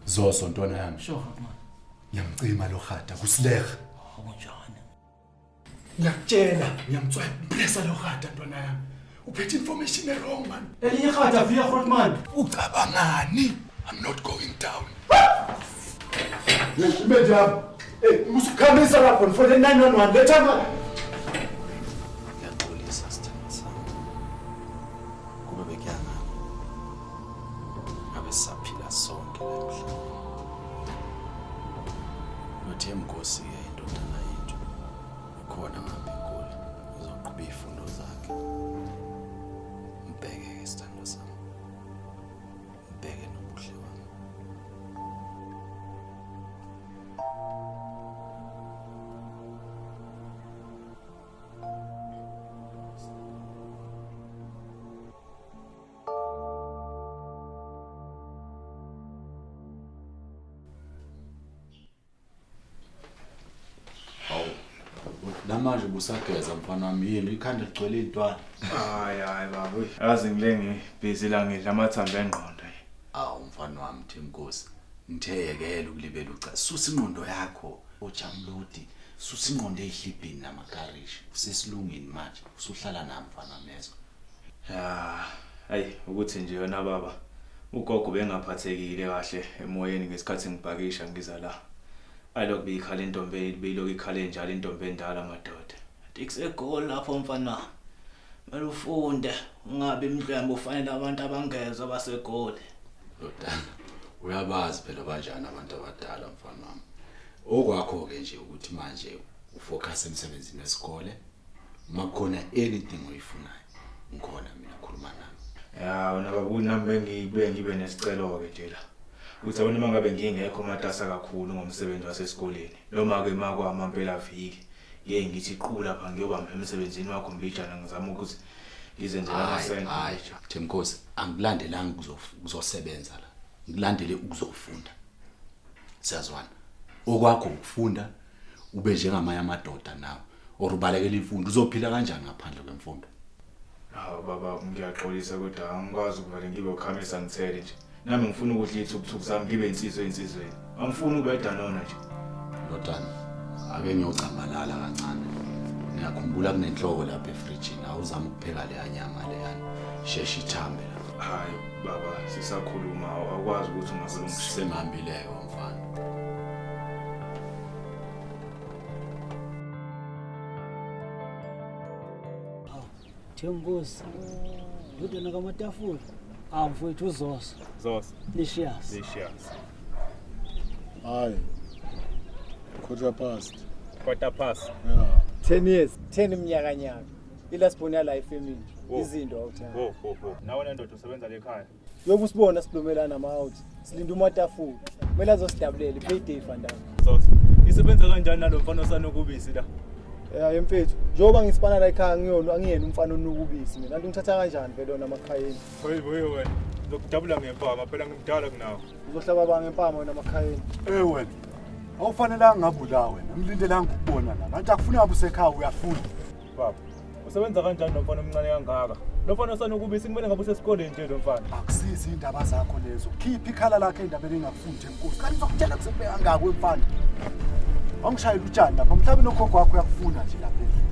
Zoso ntwana yami. Sure man. Ngiyamcima lo hata kusileha. Akunjani? Ngiyakutshela, ngiyamtswaya. Mpressa lo hata ntwana yami. Uphethe information e wrong man. Elinye ihata via Grootman. Ucabangani? I'm not going down. Imedi yami. Hey, usukhamisa lapho ngifone 911 letha ma. Ngiyaxolisa sithando sami. Kube bekuya ngami. Ngabe sisaphila sonke la emhlabeni. NoThemnkosi-ke indodana yethu ukhona ngapha eGoli uzoqhuba iy'fundo zakhe. Mbheke-ke sithando sami. Mbheke nobuhle wami. Hawu. Namanje busageza mfana wami yini ikhanda ligcwele intwana. Hayi hayi baba. Yazi ngile ngibhizi la ngidla amathambo engqondo. Awu mfana wami Themkosi. Ngithe yekela ukulibela uca. Susa ingqondo yakho ojamlodi. Susa ingqondo ezihlibhini namakarishi. Usesilungini manje. Usuhlala nami mfana wami yezwa. Ya, ayi ukuthi nje yona baba ugogo bengaphathekile kahle emoyeni ngesikhathi ngibhakisha ngiza la. Ayilokhu beyikhala intombi beyilokhu ikhale njalo intombi endala madoda. Athi kuseGoli lapho mfana. Kumele ufunde ungabi imdlwembe ufanele abantu abangezwa baseGoli. Ndodana, uyabazi phela banjani abantu abadala mfana wami. Okwakho ke nje ukuthi manje ufocus emsebenzini wesikole. Uma kukhona anything oyifunayo, ngikhona mina khuluma nami. Ya wena baba kunami bengibuye ngibe nesicelo ke nje la. Uthi yabona uma ngabe ngingekho matasa kakhulu ngomsebenzi wasesikoleni noma ke makwama mpela viki ngeke ngithi qhu lapha ngiyobamba emsebenzini wakho mbijana ngizama ukuthi ngizenzele Hayi, amasenti. hayi, Themkosi, angikulandelanga ukuzosebenza la. Ngikulandele ukuzofunda. Siyazwana. Okwakho ukufunda ube njengamanye amadoda nawe or ubalekela imfundo uzophila kanjani ngaphandle kwemfundo? Hawu baba ngiyaxolisa kodwa angikwazi ukuvele ngibe ukhamisa ngithele nje. Nami ngifuna ukudla ithukuthuku sami ngibe insizwa ensizweni. Angifuni ukuba edanona nje. Ndodana, ake ngiyocambalala kancane. Ngiyakhumbula kunenhloko lapha efrijini, awuzama ukupheka leya nyama leyana. Sheshe ithambe la. Hayi baba sisakhuluma awukwazi ukuthi ungavele ungishiye. Sengihambile-ke mfana. Themkosi. Ndodana kaMatafula. Ah mfowethu uZoso. Zoso. Licious. Licious. Hayi. Quarter past. Quarter past. Yeah. 10 years 10 iminyaka nyaka ilast born yala ifamily izinto awuthanda Wo wo wo. Nawe ndoda usebenza le ekhaya. yobe usibona silumelana ama-out silinda umatafula kumele azosidabulela i-payday fandana Zoso. Isebenza kanjani nalo mfana osanokubisi la? Ya mfethu njengoba ngisipana la ekhaya ngiyona angiyena umfana onuka ubisi mina anti ngithatha kanjani vele wona amakhayeni Hayi boye wena. Ngizokudabula ngempama phela ngimdala kunawe. uzohlaba ba ngempama wena amakhayeni Eh wena. Awufanelanga ngabe ula wena. Ngilindelanga ukubona la. Kanti akufuna ngabe usekhaya uyafunda. Baba, usebenza kanjani lo mfana omncane kangaka? Lo mfana osanokubisi kumele ngabe usesikoleni nje lo mfana. Akusizi indaba zakho lezo. Khipha ikhala lakhe endabeni engakufundi enkosi. Kanti ngizokutshela kuze kube kangaka wemfana. Awungishayela utshani lapha. Mhlawumbe nogogo wakho uyakufuna nje lapha endlini.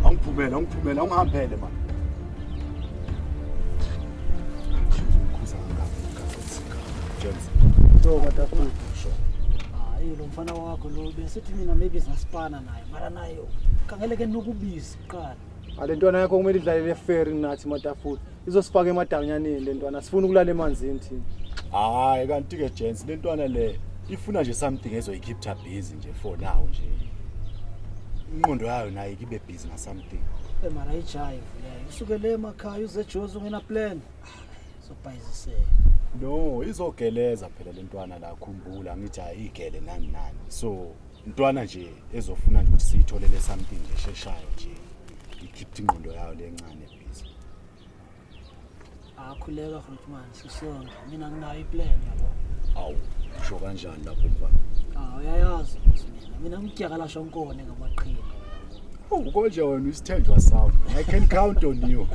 Awungiphumele, awungiphumele, awungihambele man. Ngizokukhuza kangaka James. so matafula Hayi lo mfana wakho lo besithi mina maybe singasipana naye mara naye khangeleke nokubisi kuqala. Ale ntwana yakho kumele idlalele eferi nathi matafula izosifaka emadanyaneni le ntwana sifuna ukulala emanzini thina Hayi kanti ke gents lentwana le ifuna nje something ezoyikhipha busy nje for now nje. Ingqondo yayo nayo ibe busy nga something. Eh mara ijive leyo. Usuke le emakhaya uze eJozi ungena plan. Sobhayiziseka. No, izogeleza phela lentwana la khumbula ngithi ayigele nani nani. So intwana nje ezofuna nje ukuthi siyitholele something nje esheshayo nje. Ikhipha ingqondo yayo lencane busy. Akhuleka Grootman sisonke. Mina nginayo iplan yabo. Awu, usho kanjani lapho mfana? Ah uyayazi ukuthi mina mina ngijakalasha nkone ngamaqhinga. Oh, konje wena isithenjwa sami. I can count on you.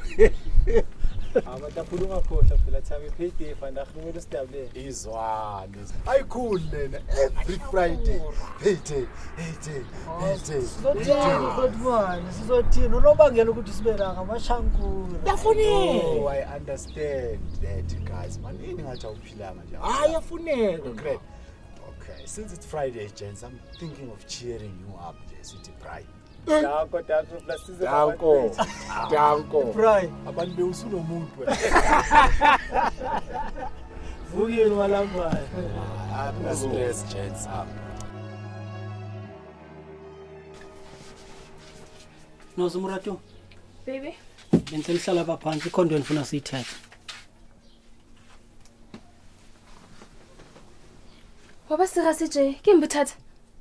Amatafula ungakhohlwa phela Thami payday fund akhulumela usidabulele. Izwane. Ayikhulu lena every Friday. Payday, payday, payday. Sizothini Hotman? Sizothini? Unobangela ukuthi sibe la ngamashankura. Oh, I understand that guys. Man, yini ngathi awuphilanga nje. Hayi afuneka. Great. Okay, since it's Friday, gents, I'm thinking of cheering you up nje sithi Brian. Danko danko plus size Danko. Danko. Brian, Abantu bewusunomuntu wena. vukile walambayo. I'm stress, gents. Up. Nozo Murato, Baby, bengicela uhlala apha phantsi ikho nto endifuna siyithethe. wa ba sera se tje ke eng bothata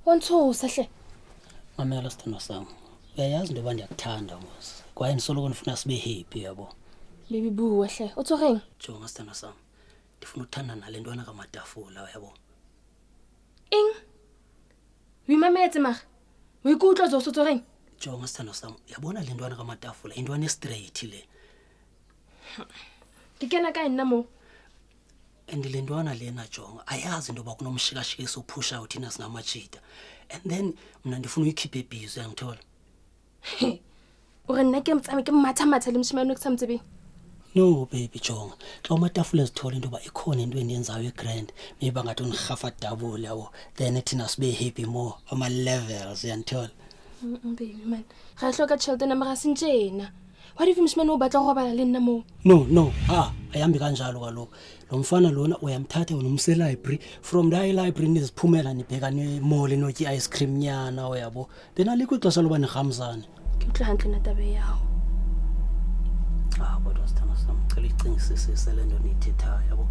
wa ntshosa hle Mamela sithandwa sam. Uyayazi into yoba ndiyakuthanda mos. Kwaye ndisoloko ndifuna sibe happy yabo. Baby bua hle o tshwereng Jonga sithandwa sam. Ndifuna ukuthanda nale ntwana kaMatafula uyabo. Eng o imametse mara o ikutlwa zo so tshwereng Jonga sithandwa sam, uyabona le ntwana kaMatafula intwana estraight le. Ke kena kae nna mo And le ntwana lena jonga ayazi into yoba kunomshikashika esiwuphushayo thina singamajita. And then mna ndifuna uyikhiphe ebhizi uyangithola. O re nna ke mtsame ke mathamatha le moshimane o ke sa mo tsebeng No baby jonga xa umatafula ezithola into yoba ikhona into endiyenzayo egrand maybe bangathi undirhafa double yabo then thina sibe happy more ama-levels uyandithola. Baby man ga e hloka tšhelete nama ga se ntšena what if moshimane o batla go robala le nna moo No no ha ayihambi kanjalo kaloku lo mfana lona uyamthatha wena umse elibrary from la elibrary niziphumela nibheka nemall notya i-ice cream nyana uyabo then alikho ixesha loba nirhamzane. Ke utlwe hantle na taba ya gago Ah kodwa sithando sam cela uyicingisisise le nto niyithethayo yabo.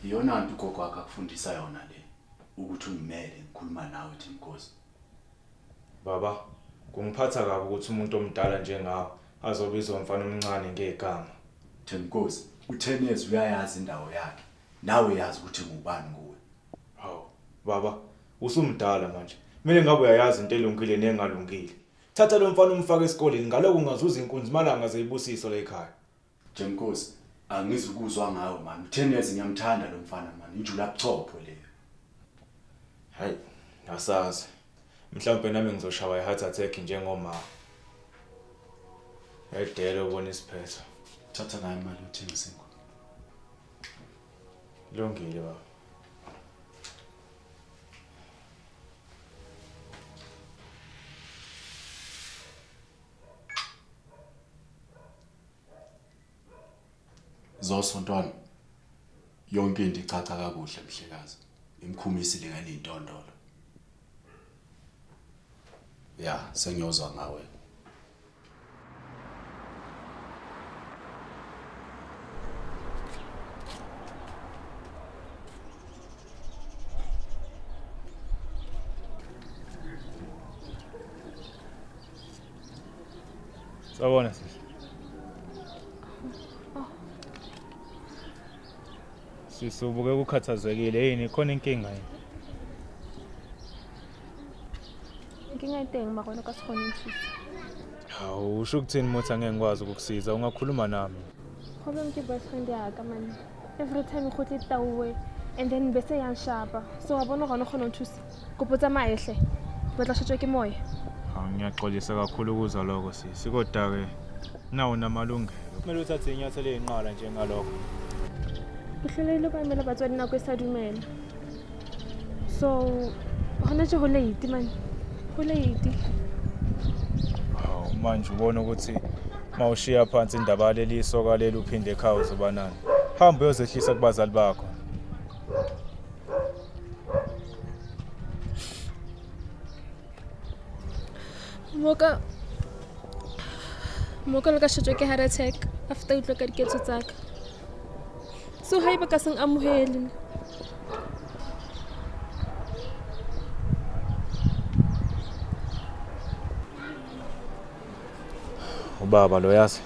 Iyona nto ugogo wakhe akufundisa yona le ukuthi ungimele ngikhuluma nawe Themkosi. Baba, kungiphatha kabi ukuthi umuntu omdala njengawe azobizwa umfana omncane ngegama. Themkosi, u10 years uyayazi indawo yakhe. Nawe uyazi ukuthi ngubani kuwe. Hawu, baba, usumdala manje. Kumele ngabe uyayazi into elungile nengalungile. Thatha lo mfana umfake esikoleni ngaloko ungazuza inkunzi malanga zeyibusiso la ekhaya. Themkosi, angizukuzwa ngawe man. U10 years ngiyamthanda lo mfana man. Injula buchopho leyo. Hayi, asazi. Mhlawumbe nami ngizoshawa i-heart attack njengoma. Edele ubona isiphetho. Thatha nayo imali yothenga isinkwa. Lungile baba. Zoso ntwana. Yonke into icaca kakuhle mhlekazi. Imkhumisi lingene intondolo. Ya, sengiyozwa ngawe. Sawubona sisi. Sisi ubuke ukukhathazekile yini khona inkinga yini? Inkinga e teng mara wena o ka se kgone ho nthusa. Hawu usho ukuthini muthi angeke ngikwazi ukukusiza ungakhuluma nami. Problem ke boyfriend ya ka man. Every time e kgotle tauwe and then bese ya nshapa. So wa bona gore o kgone ho nthusa. Kopo tsamaye hle. Ke batla ho shejwa ke moya. Hawu ngiyaxolisa kakhulu ukuzwa lokho sisi kodwa ke nawo namalungelo. Kumele uthathe inyathelo eyinqala njengalokho. Ke hlolehile ho emela batswadi nako e sa dumela. So hona tje ho late man. Ho late. Hawu manje ubona ukuthi mawushiya phansi indaba yaleli soka leli uphinde ekhaya uzoba nani. Hamba uyozehlisa kubazali bakho. Moka Moka le ka shejwa ke heart attack after utlwa ka diketso tsa ka. So haeba ka seng amohele. Ubaba lo yazi.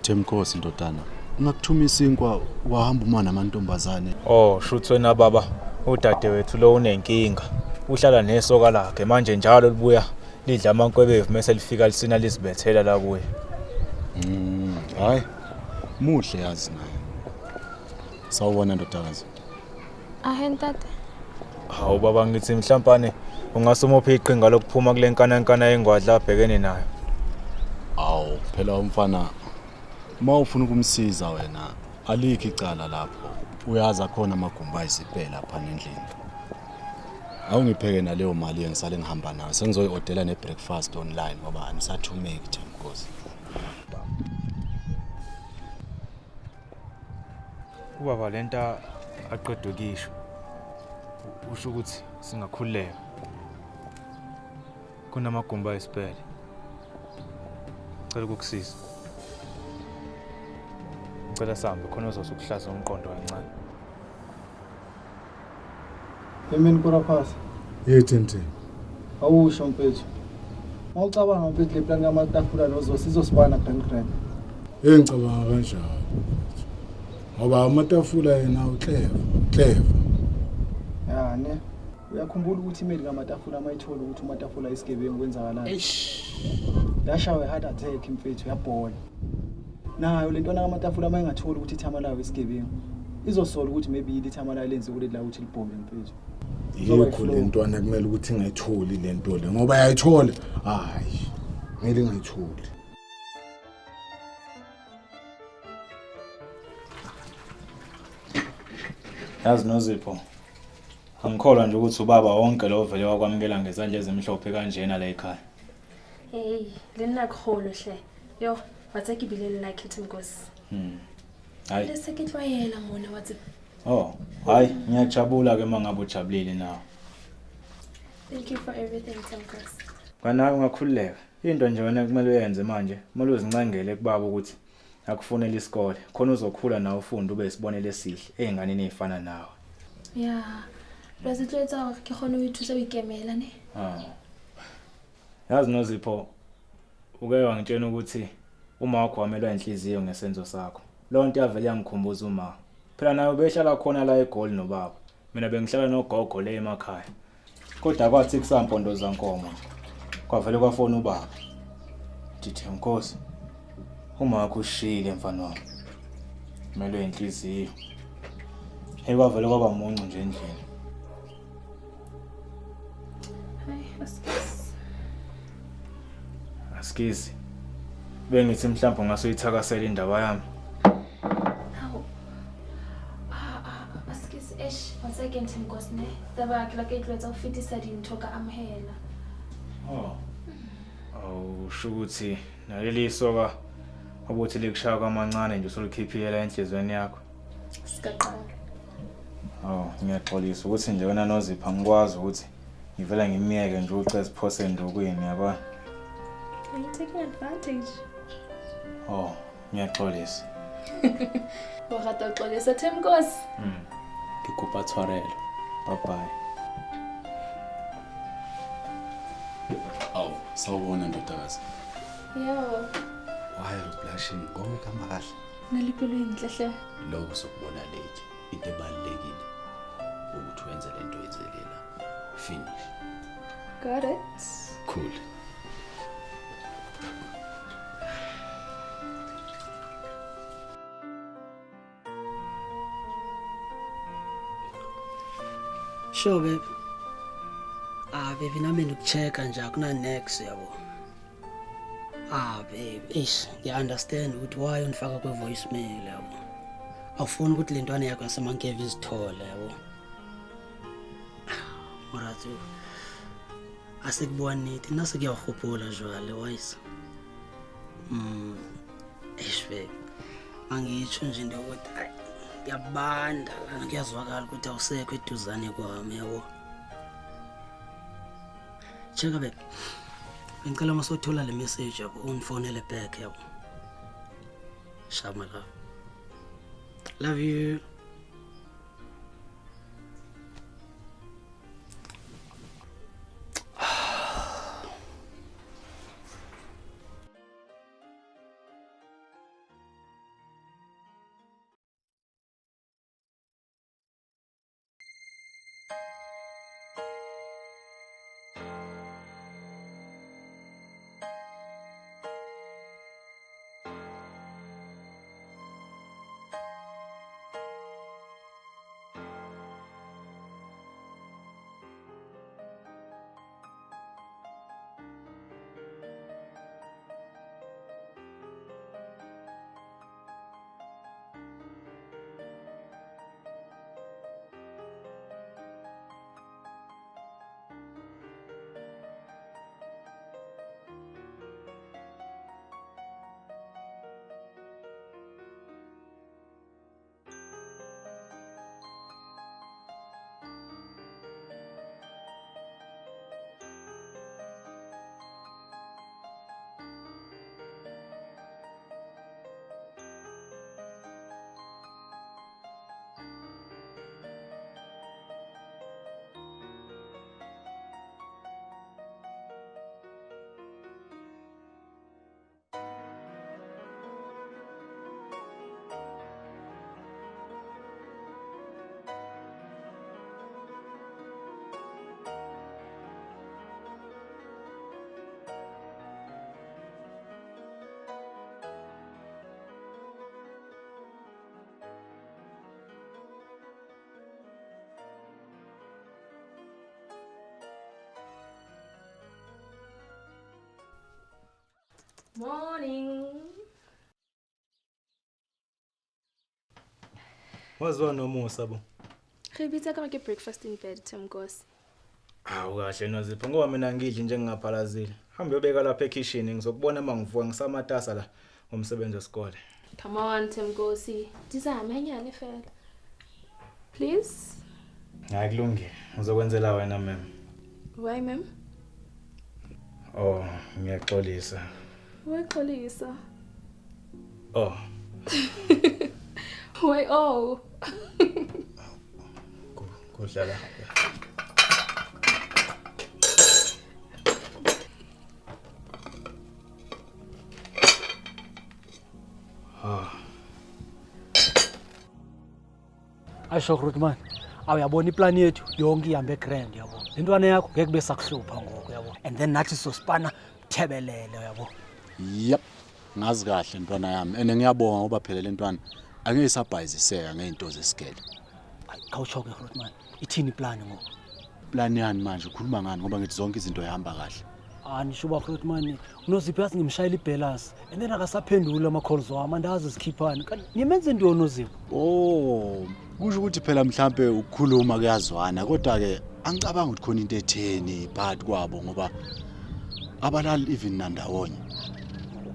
Themkosi ndodana. Ngakuthuma isinkwa wahamba uma namantombazane. Oh, shuthi wena baba, udadewethu lo unenkinga. Uhlala nesoka lakhe manje njalo libuya lidla amankwebevu mese lifika lisina lizibethela la kuye. Hayi. Muhle yazi naye. Sawubona ndodakazi. Ahe ntate. Hawu baba ngithi mhlampane ungasumuphi iqhinga lokuphuma kule nkanankana yengwadla abhekene nayo. Awu phela umfana uma ufuna ukumsiza wena alikho icala lapho. Uyazi akhona amagumbi ayisiphe lapha endlini. Awungipheke naleyo mali engisale ngihamba nayo. Sengizoyi-odela ne-breakfast online ngoba anisathumeki Themkosi. Ubaba lento aqedwe kisho. Usho ukuthi singakhululeka. Kunamagumbi ayisipele. Cela ukukusiza. Cela sihambe khona uzosukuhlaza umqondo kancane. Emini Koraphasi. Yethi nti. Awusho mfethu. Mawucabanga mfethu le plan kamatafula nozosi izosibana grand grand. Hey ngicabanga kanjalo. Ngoba amatafula yena uclever, clever. Ya ne. Uyakhumbula ukuthi imeli kamatafula mayithola ukuthi umatafula isigebengu kwenzakalani? Eish. Yashawa i-heart attack mfethu yabhola. Nayo le ntwana kamatafula uma ingatholi ukuthi ithama layo isigebengu. Izosola ukuthi maybe yili ithama layo lenze kuleli la ukuthi libhombe mfethu. Yikho le ntwana kumele ukuthi ingayitholi le nto le ngoba yayithola. Hayi. Ngeke ingayitholi. Yazi Nozipho, angikholwa nje ukuthi ubaba wonke lo vele wakwamukela ngezandla ezimhlophe kanjena la ekhaya. Hey, le nna kgolo hle. Yo, wa tsa ke bile le lucky Themkosi. Hayi. Le se ke tlwaela mona wa tseba. Oh, hayi ngiyajabula ke mangabe ujabulile nawe. Thank you for everything Themkosi. Kwanawe ungakhululeka. Into nje wena kumele uyenze manje, kumele uzincengele kubaba ukuthi akufunele isikole. Khona uzokhula nawe ufunde ube isibonelo esihle ezinganeni ezifana nawe. Ya. Jwale se tlo etsa hore ke kgone ho ithusa ho ikemela ne. Ah. Yazi Nozipho, uke wangitshela ukuthi uma wakho wamelwa inhliziyo ngesenzo sakho. Lonto nto yavele yangikhumbuza uma. Phela naye ubehlala khona la eGoli nobaba. Mina bengihlala nogogo le emakhaya. Kodwa kwathi kusampondo zankomo nje. Kwavele kwafona ubaba. Ndithi Nkosi, uma wakho ushile mfana wami. Melwe inhliziyo. Hey kwavele kwaba muncu nje endlini. Hayi, asikisi. Asikisi. Bengithi mhlawumbe ungasuyithakasela indaba yami. Hawu. Ah, ah, asikisi eish, wa tseba ke ntho Nkosi ne. Taba ke la ka itlwaetsa ho fetisa dintho ka amohela. Oh. Awusho ukuthi naleli soka obuthi likushaya kwamancane nje usulikhiphiyela enhlizweni yakho. Sikaqala. Oh, ngiyaxolisa ukuthi nje wena Nozipho angikwazi ukuthi ngivela ngimiyeke nje ucezi phose endukwini yabona. Are you taking advantage? Oh, ngiyaxolisa. O rata ho xolisa Themkosi. Ke kopa tshwarelo. Bye bye. Awu, sawubona ndodakazi. Yebo. Why are you blushing? Konke kuhamba kahle. Nalipilo enhle hle. Lokho sokubona late. Into ebalulekile ukuthi wenze lento oyenzelela. Finish. Got it. Cool. Sure babe. Ah baby nami ndikuchecka nje akuna next yabo. Ah babe, eish, ngiya understand ukuthi why undifaka kwe voicemail yabo. Awufuni ukuthi le ntwana yakho yasemankeve izithole yabo. Moratsi, a se ke bua nnete, nna se ke ya go gopola jwale wise. Eish babe, angitsho nje into yokuthi ayi, kuyabanda lana kuyazwakala ukuthi awusekho eduzane kwami yabo. Cheka babe, bengicela uma sothola le message yabo ungifonele back yabo. Shama love. Love you. Morning. Waziwa nomusa bo. Re bitsa ka ke breakfast in bed Themkosi. Hawu kahle Nozipho ngoba mina ngidli nje ngingaphalazile. Hamba uyobeka lapha ekhishini ngizokubona uma ngivuka ngisamatasa la ngomsebenzi wesikole. Come on Themkosi. Dizame hanyane fela. Please. Hayi kulungile. Ngizokwenzela wena ma'am. Why ma'am? Oh, ngiyaxolisa. Why xolisa? Oh. Why oh? Kudlala. Ah. Asho Grootman, awuyabona iplani yethu yonke ihambe grand yabo. Le ntwana yakho ngeke kube sakuhlupha ngoku yabo. And then nathi sospana thebelele yabo. Yep. Ngazi kahle ntwana yami and ngiyabonga ngoba phela le ntwana angeke isabhayiziseka ngey'nto zesigele. Hayi khawutsho ke Grootman, ithini iplani ngoku? Plan yani manje ukhuluma ngani ngoba ngithi zonke izinto ihamba kahle. Ah nisho uba Grootman, uNozipho yazi ngimshayela ibhelasi and then akasaphenduli ama-calls wami andazi zikhiphani. Kanti ngimenze ntoni uNozipho? Oh, kusho ukuthi phela mhlambe ukukhuluma kuyazwana kodwa ke angicabangi ukuthi khona into etheni phakathi kwabo ngoba abalali even nandawonye.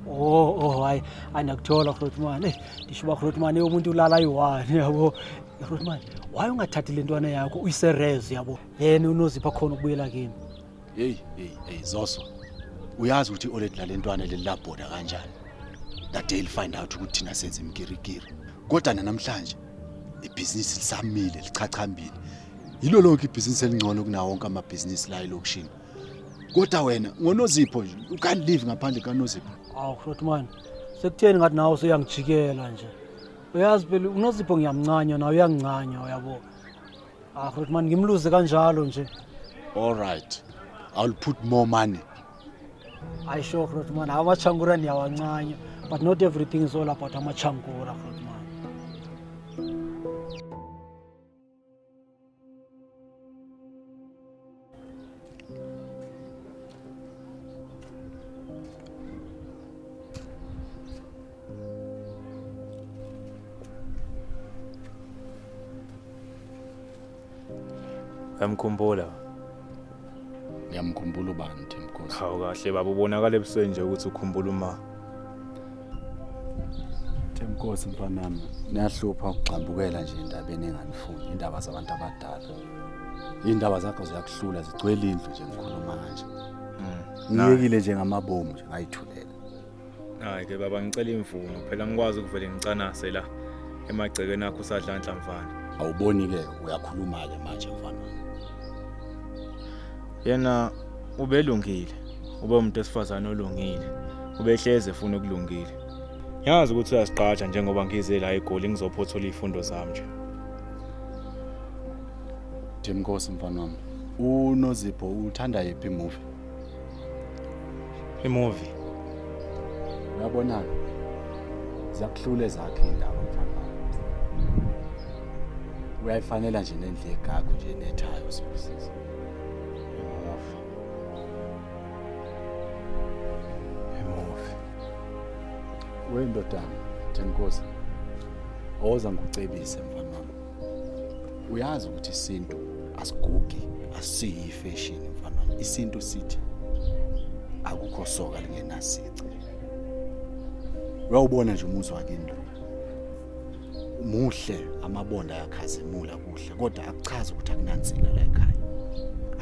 Oh oh hayi andakuthola Grootman. Hey ndisho uba Grootman umuntu ulala ayi-one yabo. Grootman, why ungathathi le ntwana yakho uyiserez yabo? Yena uNozipho akhona ukubuyela kimi. Hey hey hey Zoso. Uyazi ukuthi i-oledi lalentwana leli labhoda kanjani? That day find out ukuthi thina senza imikirikiri. Kodwa namhlanje ibhizinisi lisamile lichachambile. Yilo lonke ibhizinisi elingcono kunawo wonke amabhizinisi la elokishini. Kodwa wena ngoNozipho nje you can't live ngaphandle kaNozipho. Awu Grootman, sekutheni ngathi nawe usuyangijikela nje. Uyazi phela uNozipho ngiyamncanya nawe uyangincanya uyabo. Ah Grootman ngimluze kanjalo nje. All right. I'll put more money. Hayi sure Grootman, amachangura niyawancanya but not everything is all about amachangura Grootman. Uyamkhumbula? Ngiyamkhumbula ubani Themkosi? Hawu kahle baba ubonakala ebusweni nje ukuthi ukhumbula uma. Themkosi mfanami, niyahlupha ukugxambukela nje endabeni enganifuni, indaba zabantu abadala. Indaba zakho ziyakuhlula zigcwele indlu nje ngikhuluma kanje. Ngiyekile nje ngamabomu nje ngayithulela. Hayi ke baba ngicela imvumo phela ngikwazi ukuvele ngicanase la emagcekeni akho usadla nhlamvana. Awuboni ke uyakhuluma ke manje mfana. Yena ubelungile. Ube umuntu wesifazane olungile. Ubehleze efuna okulungile. Ngiyazi ukuthi uyasiqaja njengoba ngize la eGoli ngizophothula izifundo zami nje. Themkosi mfana wami. UNozipho uthanda yiphi movie? Imovie. Uyabona? Ziyakuhlula ezakhe indaba mfana wami. Uyayifanela nje nendlu yegagu nje nethayo sibusiso. Imovie. Imovie. Wendodana, Themkosi. Oza ngikucebise mfana wami. Uyazi ukuthi isintu asigugi, asiyi fashion mfana wami. Isintu sithi akukho soka lingenasici. Uyawubona nje umuzi wakini lo. Muhle amabonda ayakhazimula kuhle kodwa akuchazi ukuthi akunansila la ekhaya.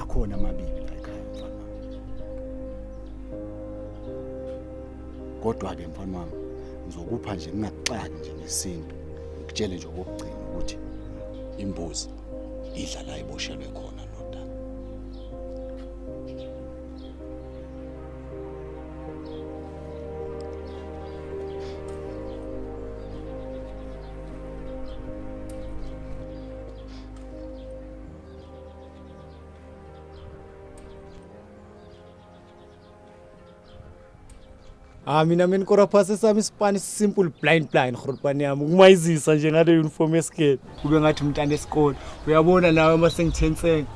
Akhona amabibi la ekhaya mfana wami. Kodwa ke mfana wami ngizokupha nje ngingakuxaki nje ngesintu. Ngikutshele nje okokugcina ukuthi imbuzi idla la iboshelwe khona ndoda. Ah mina mina kora phasi sami isipani simple blind blind grotpani yami ukumayizisa nje ngale uniform yesikole kube ngathi umntana esikole uyabona nawe uma sengithenseka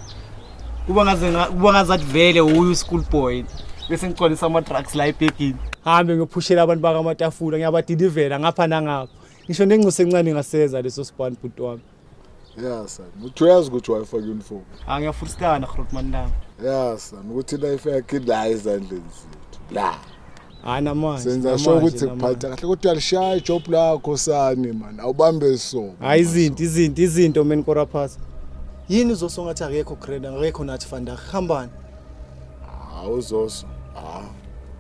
kuba ngaze kuba ngazathi vele uyu school boy. Bese ngigcwalisa ama-drugs la ebhegini. Hambe ngiyophushela abantu bakamatafula ngiyabadilivela ngapha nangapha. Ngisho nengcose encane ngaseza leso sipani bhuti wami. Ya son, uthi uyazi ukuthi wayefaka uniform. Ah ngiyafurstana Grootman lami. Ya son, ukuthi life yakhe la ezandleni zethu. La. Hayi namanje. Senza sure ukuthi sikuphatha kahle kodwa uyalishaya ijob lakho sani man. Awubambe so. Hayi izinto izinto izinto man Koraphasa. Yini uzosongathi akekho grand akekho nathi fanda hambani. Hawu Zoso. Ah.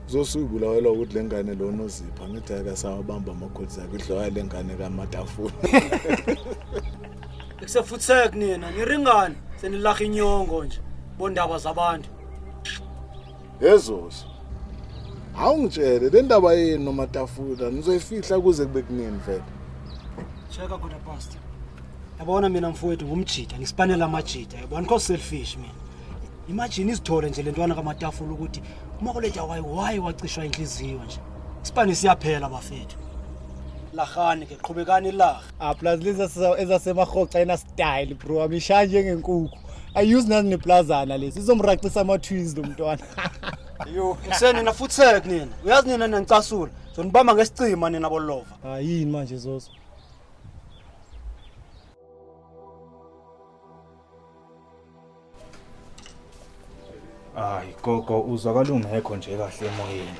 Zoso uyibulawela ukuthi lengane lo nozipha ngithi akasawabamba amakholi akhe idloya lengane kamatafula. Kusefutsek nina niringani senilaha inyongo nje bondaba zabantu. Yezoso. Awungitshele le ndaba yenu nomatafula nizoyifihla kuze kube kunini vele. Cheka kodwa pastor. Yabona mina mfowethu ngumjita ngispanela amajita yabona ngikho selfish mina. Imagine izithole nje lentwana kamatafula ukuthi umakoleta wayi wayi wacishwa inhliziyo nje. Isipani siyaphela bafethu. Lahani ke qhubekani lah. Ah plus lezi ezasemahoxa ena style bro amishaya njengenkukhu. Ayuse nazi neplazana lesi izomraqisa ama twins lo mntwana. Yo, kuseni nina futsek nina. Uyazi nina niyangicasula. Zonibamba ngesicima nina bolova. Ah yini manje zozo? Hayi gogo uzwakala ungekho nje kahle emoyeni.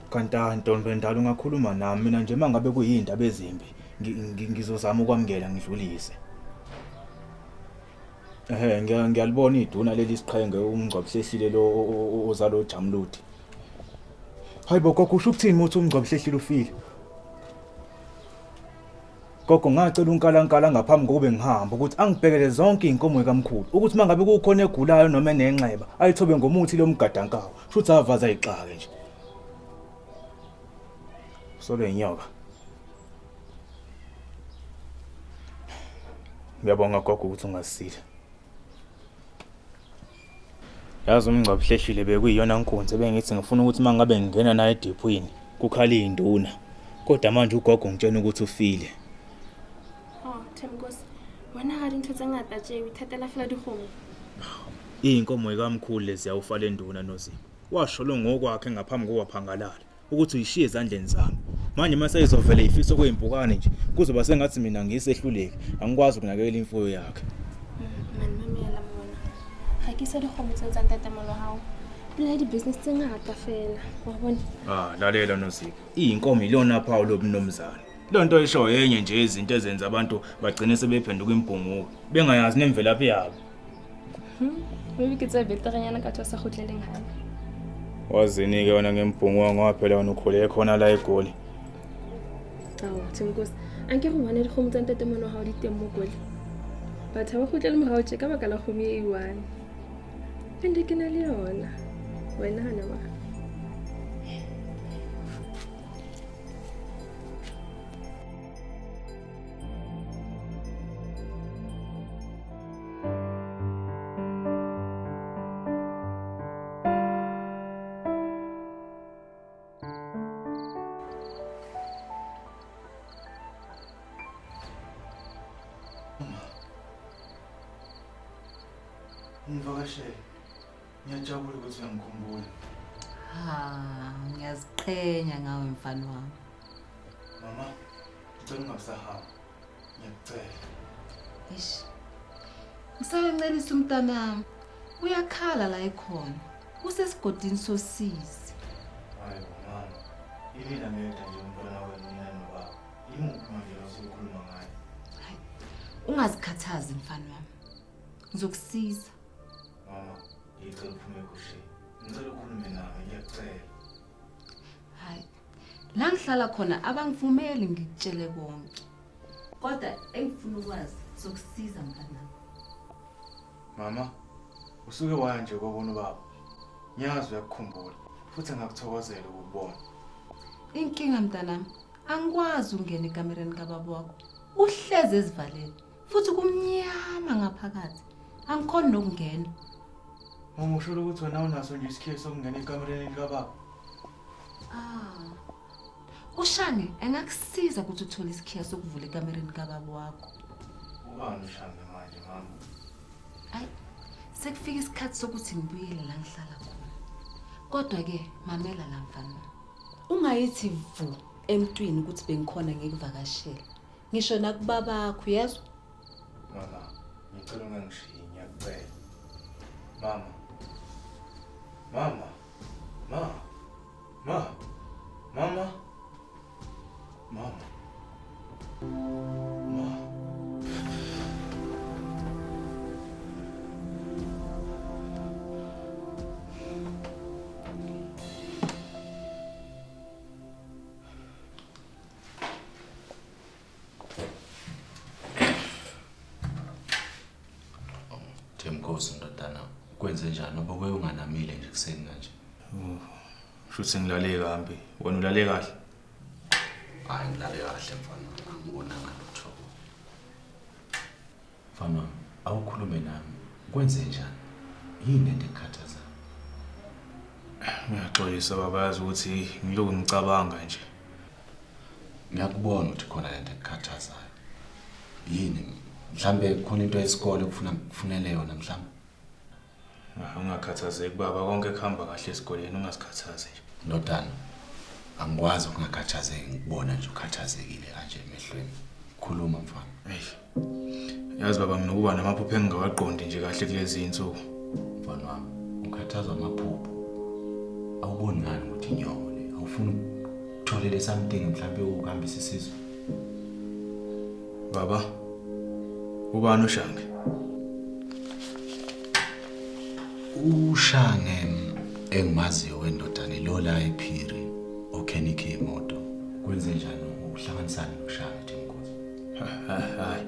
Kanti ah, ntombi endala ungakhuluma nami mina nje mangabe kuyindaba ezimbi ngizozama ukwamukela ngidlulise. Ehhe ngiyalibona iduna leli siqhenge umngcwabihlehlile lo ozalo uJamludi. Hayibo gogo usho ukuthini muthi umngcwabihlehlile ufile? Gogo ngacela uNkalankala ngaphambi kokube ngihamba ukuthi angibhekele zonke izinkomo zikamkhulu ukuthi mangabe kukhona egulayo noma enenxeba ayithobe ngomuthi lomgadankawu shuthi avaza ayixake nje. Solo inyoka. Ngiyabonga gogo ukuthi ungasile. Yazi umngcwabo hlehlile bekuyiyona nkunzi ebengithi ngifuna ukuthi uma ngabe ngingena naye ediphwini kukhala iy'nduna kodwa manje ugogo ngitshena ukuthi ufile. Oh, Themkosi, wena ga dintho tse ngata tše o ithatela fela dikgomo. Iy'nkomo yikamkhulu lezi yawufa le nduna Nozipho. Washo lo ngokwakhe ngaphambi kokwaphangalala. ukuthi uyishiye ezandleni zami manje uma seyizovele ifisa okweyimpukane nje kuzoba sengathi mina ngiyisehluleki angikwazi ukunakekela imfuyo yakhe mani mamela mona ga ke sa dikgomo tseo tsa ntatemolo wa gago pela di-business tse ngata fela wa bona ah lalela nozipho iy'nkomo ilona phawu lobumnumzane loo nto isho yenye nje izinto ezenza abantu bagcine sebephenduka imbhunguka bengayazi nemvelaphi yabo Maybe ke tse beterenyana ka tswa sa kgutleleng hae. Wazini-ke wena ngembhunguka ngoba phela wena ukhule khona la eGoli. Awu, Themkosi, anke go bone dikgomo tsa ntatemono wa gago di teng mo Goli. Batho ba kgutlele morago tje ka baka la kgomo e i-one. And ke na le yona. Wena hana ba. Ngivakashele. Ngiyajabula ukuthi uyangikhumbula. Ha, ngiyaziqhenya ngawe mfana wami. Mama, ngicela ungabisahamba. Ngiyakucela. Eish. Ngisayancelisa umntanami. Uyakhala la ekhona. Usesigodini sosizi. Hayi bo mama. Yimina ngedwa nje umntwana wenu nina nobaba. Yimuphi manje lo osukhuluma ngaye? Hayi. Ungazikhathazi mfana wami. Ngizokusiza. Mama, ngicela uphume ekhushini. Ngicela ukhulume nami, ngiyakucela. Hayi. La ngihlala khona abangivumeli ngikutshele konke. Kodwa engifuna ukwazi sokusiza mntanami. Mama, usuke waya nje kobona ubaba. Ngiyazi uyakukhumbula futhi ngakuthokozela ukukubona. Inkinga mntanami, angikwazi ukungena ekamereni kababa wakho. Uhlezi ezivalele futhi kumnyama ngaphakathi. Angikhoni nokungena. Mama usho ukuthi wena unaso nje isikhiye sokungena ekamereni likababa. Ah. UShange engakusiza ukuthi uthole isikhiya sokuvula ekamereni kababa wakho. Ubani uShange manje mama? Hayi, sekufika isikhathi sokuthi ngibuyele la ngihlala khona. Kodwa-ke mamela la mfana. Ungayithi vu emntwini ukuthi bengikhona ngikuvakashela. Ngisho nakubabakho uyezwa? Mama, ngicela ungangishiyi ngiyakucela. Mama. Mama. Ma. Ma. Mama. Mama. Ma. Themkosi ndodana, kwenze njani ngoba kuye unganamile nje kuseni kanje? Oh, shuthi ngilale kambi. Wena ulale kahle? Hayi ngilale kahle mfana, angibonanga lutho. Mfana wami, awukhulume nami. Kwenze njani? Yini lento ekukhathazayo? Ngiyaxolisa baba, yazi ukuthi ngilokhu ngicabanga nje. Ngiyakubona ukuthi khona lento ekukhathazayo. Yini? Mhlambe khona into yesikole okufuna ngikufunele yona mhlambe? Ah, ungakhathazeki baba, konke kuhamba kahle esikoleni, ungasikhathazi nje. Ndodana, angikwazi ukungakhathazeki ngikubona nje ukhathazekile kanje emehlweni. Khuluma mfana. Eish. Yazi baba nginokuba namaphupho engingawaqondi nje kahle kulezi insuku. Mfana wami, ukhathazwa amaphupho. Awuboni ngani ukuthi inyoko le? Awufuni ukutholele something mhlawumbe ukuhambisa isizwe? Baba, ubani uShange? UShange engimaziyo wendodana ilola ephiri okhenikhe imoto. Kwenze njani uhlanganisani noShange Themkosi? Hayi.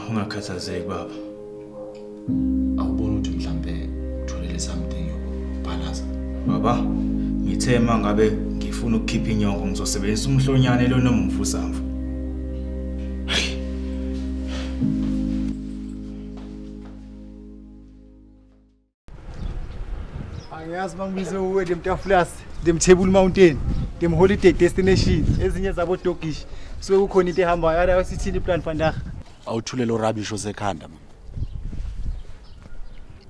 Ungakhathazeki baba. Awuboni ukuthi mhlambe utholele something yokuphalaza? Baba, ngithe mangabe ngifuna ukukhipha inyongo ngizosebenzisa umhlonyane lo noma umfusamfu. Angiyazi bangibize uwe Demtafulasi, Demtable Mountain, Dem Holiday Destination, ezinye zabo dogish. Suke kukhona into ehambayo, ara sithini plan vandag. Awuthule lo rubbish osekhanda man.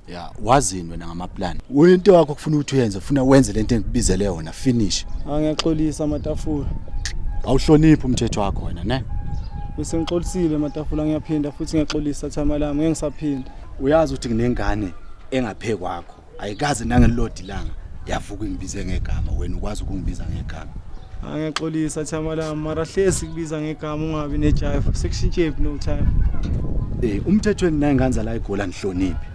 Ya, wazini wena ngamaplan. Into yakho kufuna ukuthi uyenze, ufuna wenze lento engikubizele yona, finish. Angiyaxolisa amatafula. Awuhloniphi umthetho wakho wena, ne? Bese ngixolisile amatafula ngiyaphinda futhi ngiyaxolisa thama lami ngeke ngisaphinda. Uyazi ukuthi nginengane engaphe kwakho. Ayikaze nangelilodi ilanga yavuka ingibize ngegama, wena ukwazi ukungibiza ngegama. Angiyaxolisa thama lami mara hlezi kubiza ngegama ungabi nejive. Sekushintshephi no time. Eh, umthetho nayingane zala eGoli anihloniphi.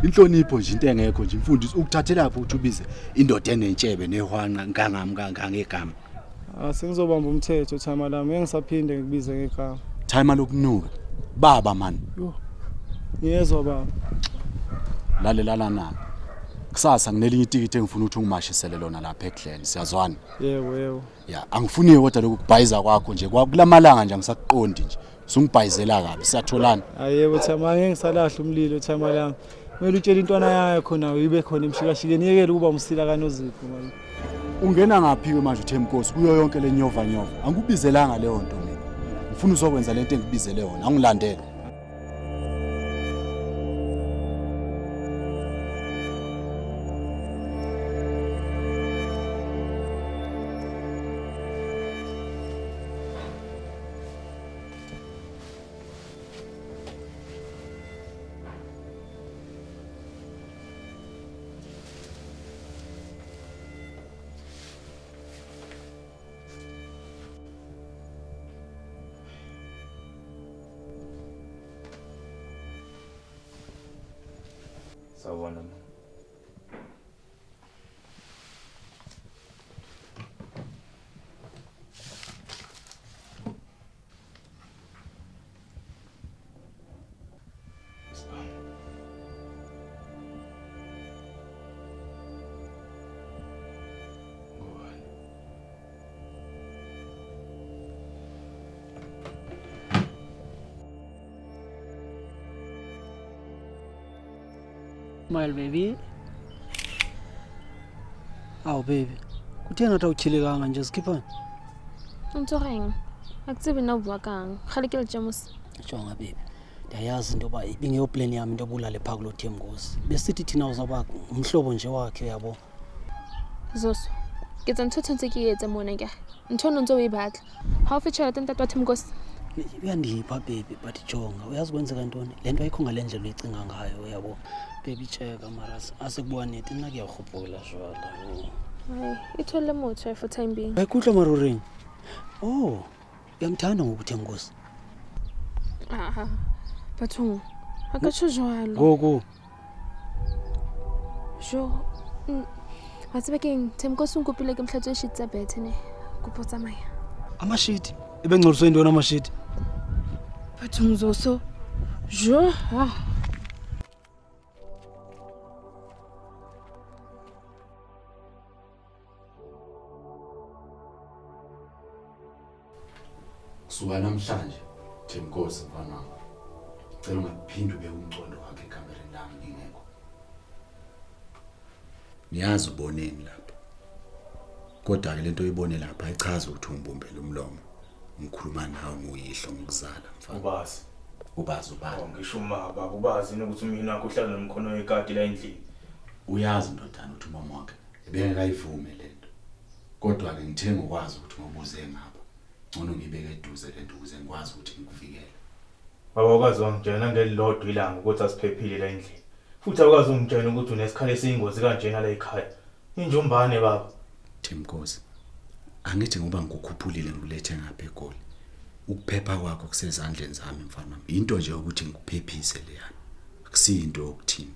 Inhlonipho nje into engekho nje imfundiso ukuthathelaphi ukuthi ubize indoda enentshebe nehwanqa ngangami ngangegama. Ah sengizobamba umthetho thama lami ngeke ngisaphinde ngikubize ngegama. Timer lokunuka. Baba man. Yo. Ngiyezwa baba. Lalelana na. Kusasa nginelinye itikiti engifuna ukuthi ungimashisele lona lapha eGlen. Siyazwana. Yebo yebo. Ya, angifuni kodwa lokhu kubhayiza kwakho nje. Kulamalanga nje angisakuqondi nje. Usungibhayizela kabi. Siyatholana. Ayebo thama ngeke ngisalahla umlilo thama lami. Kumele utshele intwana yakho nayo ibe khona emshikashikeni yekele ukuba umsila kaNozipho manje. Ungena ngaphi ke manje uThemkosi kuyo yonke le nyova nyova? Angikubizelanga leyo nto mina. Ngifuna uzokwenza lento engikubizele yona. Angilandele. Sawubona mama. Smile baby. Awu baby. Kutheni ngathi awuchilekanga nje sikhiphani? O ntshwareng? Ha ke tsebe na o bua kang. Kgale ke le tjamose. Jonga baby. Ndiyayazi into yoba ibingeyopleni yam into yobulale phaa kuloo Themnkosi. Besithi thina uzawuba ngumhlobo nje wakhe uyabo. Zoso, ke tsa ntho tshwanetse ke e etse mona ke ntho o ntse o e batla. Ha o fe tjhelete ntate wa Themnkosi. Uyandipha baby but jonga uyazi kwenzeka ntoni le nto ayikho ngale ndlela uyicinga ngayo uyabo. Baby tsheka mara asikubuwaneti nna ke ya gopola jwale. Hayi, ithole motho for time being. Ayikutlwa mara o reng? Oh, uyamthanda ngoku Themnkosi. Ah, bathong, a ka tjho jwalo. Ngoku Jo, wa tseba keng Themnkosi o nkopile ke mohlatswe sheet tsa bethe ne. Kopo tsamaya. Amashiti ebengcoliswe yintoni amashiti? Bathong Zoso. Jo, ah. Kusuka namhlanje Themnkosi mfana wami. Cela ungaphinde ube umcondo wakhe ekamereni lami ngingekho. Ngiyazi uboneni lapha. Kodwa ke lento oyibone lapha ayichazi ukuthi ungibumbele umlomo. Ngikhuluma nawe nguyihlo ngikuzala mfana. Ubazi. Ubazi ubani? Oh, ngisho uma baba ubazi yini ukuthi umyeni wakho uhlala nomkhono wekati la endlini. Uyazi ndodana ukuthi umama wakhe ebengeke ayivume lento. Kodwa ke ngithe ngokwazi ukuthi ngobuze ngapha. Ngcono ngibeke eduze lento ukuze ngikwazi ukuthi ngikuvikele. Baba awukaze wangitshela nangelilodwa ilanga ukuthi asiphephile la endlini. Futhi awukaze ungitshele ukuthi unesikhala esiyingozi kanjena la ekhaya. Injumbane baba. Themnkosi. Angithi ngoba ngikukhuphulile ngikulethe ngapha eGoli. Ukuphepha kwakho kusezandleni zami mfana wami. Into nje ukuthi ngikuphephise leyana. Akusiyinto yokuthini.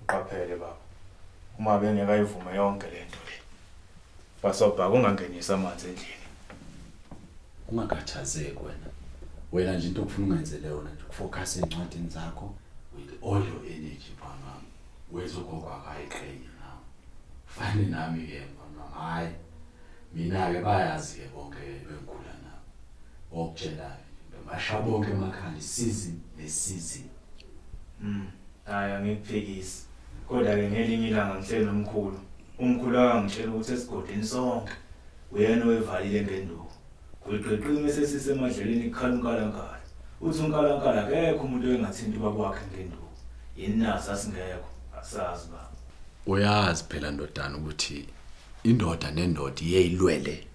Uqaphele baba. Uma bengeke ayivume yonke lento le. Basobhaka ungangenisi amanzi endlini. Ungakhathazeki wena. Wena nje into okufuna ungenzele yona nje ukufocus ezincwadini zakho with all your energy mfana wami. Weza ugogo akayiqhenye ngawe. Fane nami ke mfana wami. Hayi. Mina ke bayazi ke bonke bengikhula nabo. Okutshela basha bonke emakhanda season ne season. Hayi angikuphikisi. Kodwa ke ngelinye ilanga ngihleli nomkhulu. Umkhulu akangitshela ukuthi esigodini sonke uyena oyivalile ngenduku. Gwiqiqime sesisemadleleni kukhala unkalankala. Uthi unkalankala akekho umuntu oyengathinta ubaba wakhe ngenduku. Yini naso asingekho asazi baba. Uyazi phela ndodana ukuthi indoda nendoda iyeyilwele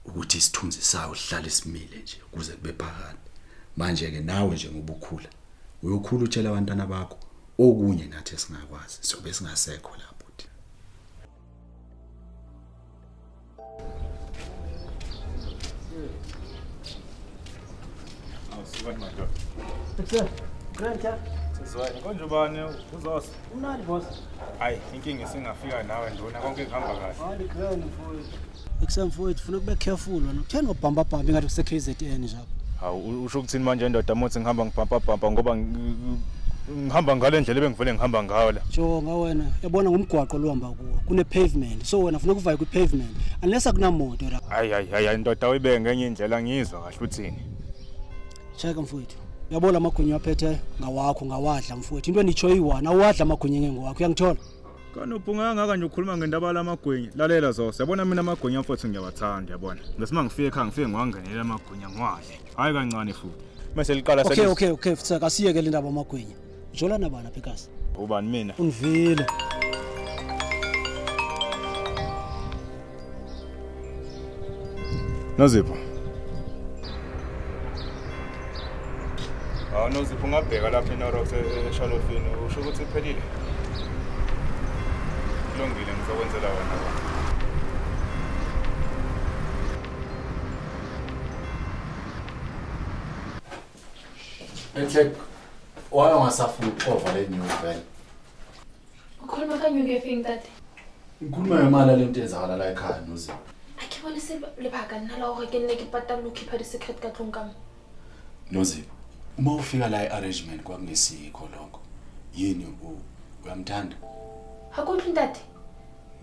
ukuthi isithunzi sayo sihlale simile nje kuze kube phakade. Manje ke nawe nje ngoba ukhula uyokhula utshela abantwana bakho okunye nathi esingakwazi siyobe singasekho lapho thi. Awusukani madoda. Ekuseni. Grand cha. Sizwane konje ubani uzosa? Umnandi boss. Hayi inkinga isingafika nawe nduna konke kuhamba kahle. Hayi grand mfowethu. Ekuseni mfowethu funa kube careful wena. Utheni ubhamba bhamba ingathi kuse KZN nje apha. Hawu usho ukuthini manje ndoda mothi ngihamba ngibhampa bhampa ngoba ngihamba ngale ndlela ebengivele ngihamba ngayo la. Jonga wena, yabona ngumgwaqo lo hamba kuwo. Kune pavement. So wena funeka uvaye kwi pavement. Unless akunamoto la. Hayi hayi hayi ndoda uyibeke ngenye indlela ngizwa kahle uthini. Cheka mfowethu. Uyabona amagwinya aphethe ngawakho ngawadla mfowethu. Into enitsho iyi-one awadla amagwinya engengowakho uyangithola? Kanti ubhunga kangaka nje ukhuluma ngendaba lamagwinya. Lalela Zoso, yabona mina amagwinya mfowethu ngiyawathanda yabona. Ngesima ngifike ekhaya ngifike ngiwangenele amagwinya ngiwadle. Hayi kancane futhi. Mase liqala Okay okay okay futhi asiyeke le ndaba amagwinya. Ujola nabani apha ekasi? Ubani mina? Undivile. Nozipho. Hawu Nozipho ungabheka lapha eNorox eshalofini usho ukuthi iphelile. Kulungile ngizokwenzela wena ba. Enhle why ungasafuni ukuxova le new vele? Ukhuluma kanyuke efeng ntate? Ngikhuluma ngemali lento eyenzakala la ekhaya Nozipho. A ke bone se lebaka nna la gore ke nne ke patale ho khipha di-secret ka tlong ka mo. Nozipho, uma ufika la e-arrangement kwakungesikho lokho. Yini uyamthanda? Ha ke utlwe ntate.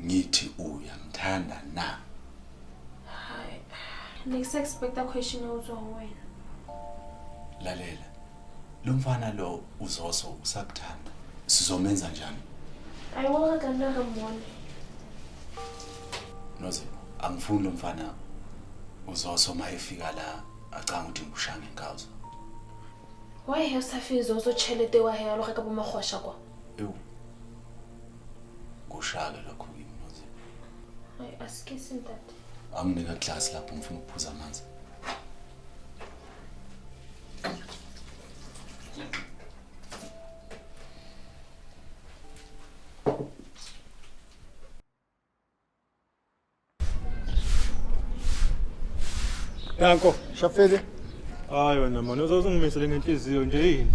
Ngithi uyamthanda na? Hayi. Ne ke sa expecta question eo tswa ho wena. Lalela. Lo mfana lo uzoso usakuthanda. Sizomenza njani? Ayi wa re tla nna re mmone. Nozipho, angifuni lo mfana uzoso uma efika la acanga ukuthi ngikushaya ngenkawuza. Why he o sa fe Zozo tšhelete wa he a lo reka bo magosha kwa? Ewu. Kushake lokho kimi Nozipho. Hayi asikisi ntate. Anginika glass lapho ngifuna ukuphuza amanzi. Danko, shafele. Hayi wena mani uzozungimisele ngenhliziyo nje yini?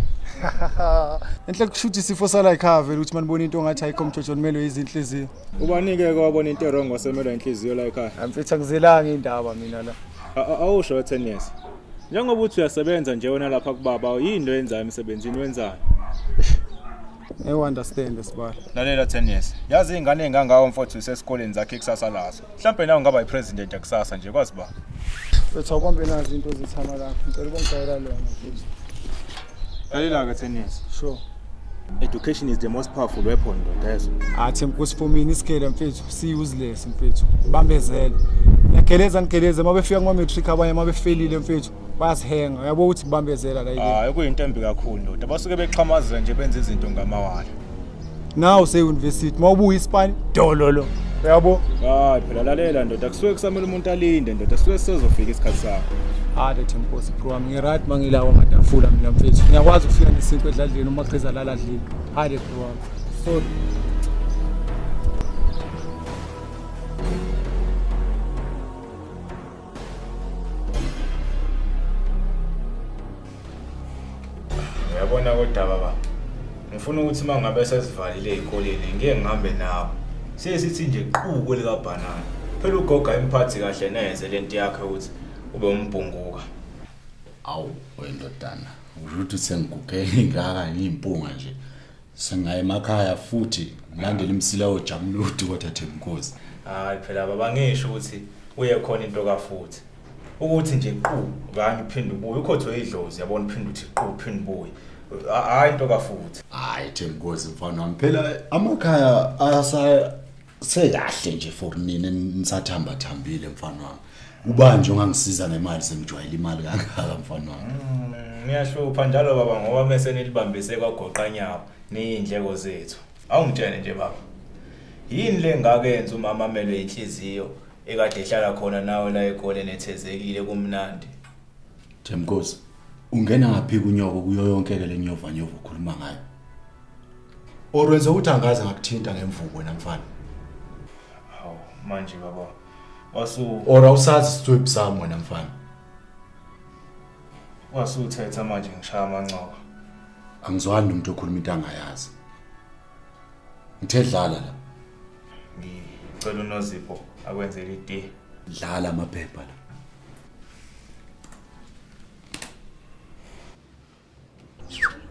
Enhle kushuthi isifo sala ekhaya vele ukuthi manibona into ngathi ayikho mjojo nimelwe izinhliziyo. Ubanike ke wabona into wrong wasemelwa inhliziyo la ekhaya. Mfethu akuzelanga indaba mina la. Awusho 10 years. Njengoba uthi uyasebenza nje wena lapha kubaba yini lo yenzayo emsebenzini wenzani? Ngeke understand sibala. Lalela 10 years. Yazi ingane engangawo mfowethu usesikoleni zakhe kusasa lazo. Mhlambe nawe ungaba yipresident yakusasa nje kwazi ba. Mfethu awubambe nazi into zethama lakho. Ngicela ukungigayela lona mfethu. Lalela ke 10 years. Sure. Education is the most powerful weapon ndoda yezo. Athi mkhosi for mina isikele mfethu si useless mfethu. Bambezela. Niyageleza nigeleze uma befika kuma matric abanye uma befelile mfethu bayasihenga. Uyabo ukuthi kubambezela la yini. Hayi kuyinto embi kakhulu ndoda. Basuke bexhamazela nje benza izinto ngamawala. Nawu se university uma ubuya isipani dololo. Uyabo? Hayi phela lalela ndoda kusuke kusamele umuntu alinde ndoda kusuke sezofika isikhathi sakho. Hayi the Nkosi bro wami ngi-right mangilawa amatafula mina mfethu. Ngiyakwazi ukufika nesinkwa edladleni uma qhiza lala dlini. Hayi bro wami. Sorry. Uyabona kodwa baba. Ngifuna ukuthi uma ngabe sesivalile ezikoleni ngeke ngihambe nawe. Siye sithi nje quku likabhanana. Phela ugogo ayimphathi kahle neze lento yakhe ukuthi ube umbhunguka. Awu wendodana, usho ukuthi sengiguge ngaka ngiyimpunga nje. Sengaye emakhaya futhi ngilandela imsila yojamludi kodwa Themkosi. Hayi phela baba ngisho ukuthi uye khona into kafuthi. Ukuthi nje qu kanye uphinde ubuye ukhothwe idlozi yabona uphinde uthi qu uphinde ubuye. Hayi into kafuthi. Hayi Themkosi mfana wami phela amakhaya asa sekahle nje for nina nisathamba thambile mfana wami. Ubanje ongangisiza ngemali sengijwayele imali kangaka mfana wami. Niyahlupha njalo baba ngoba mese nilibambise kwagoqanyawo niyindleko zethu. Awungitshele nje baba. Yini le ngakenza umama amelwe inhliziyo ekade ehlala khona nawe la egole nethezekile kumnandi. Themkosi ungena ngaphi kunyoko kuyo yonke ke lenyova nyova okhuluma ngayo. Or wenza ukuthi angaze ngakuthinta ngemvubu wena mfana. Hawu manje baba wasu Or awusazi isithwebu sami wena mfana. Wasuthetha manje ngishaya amancoka. Angizwani nomuntu okhuluma into angayazi. Ngithe dlala la. Ngicela uNozipho akwenzele itiye. Dlala amaphepha la.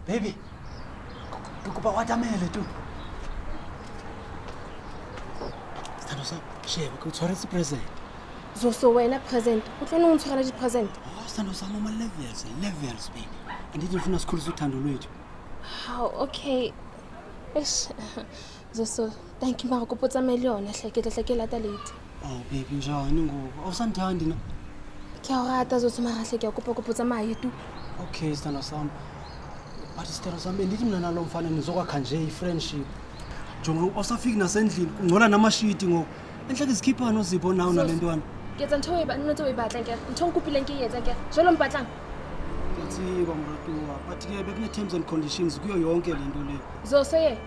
Baby, ke kopa o atamele tu. Sithando sami, sheba ke o tshwaretse present. Zoso wena present. O tlo nong tshwarela di-present. Oh, sithando sami ama-levels, levels baby. Andithi ufuna sikhulise uthando lwethu. How okay. Eish. Zoso, thank you mara kopo tsamaye le yona hle ke tla hle ke lata late. Oh baby njani ngoku? Awusandithandi na? Ke a o rata Zoso mara hle ke a kopa kopo tsamaye tu. Okay sithando sami. But sithando sami bendithi mna nalo mfana nizokwakha nje i-friendship. Jonga awusafiki nasendlini kungcola namashiti ngoku. Enhleke zikhipha noZipho nawe nale ntwana. Ke etsa ntho e ba ntho e batlang ke. Ntho o nkopileng ke e etsa ke. Jwale o mpatlang? Ndiyatsika mratuwa but ke bekune-terms and conditions kuyo yonke le nto le. Zoso ye.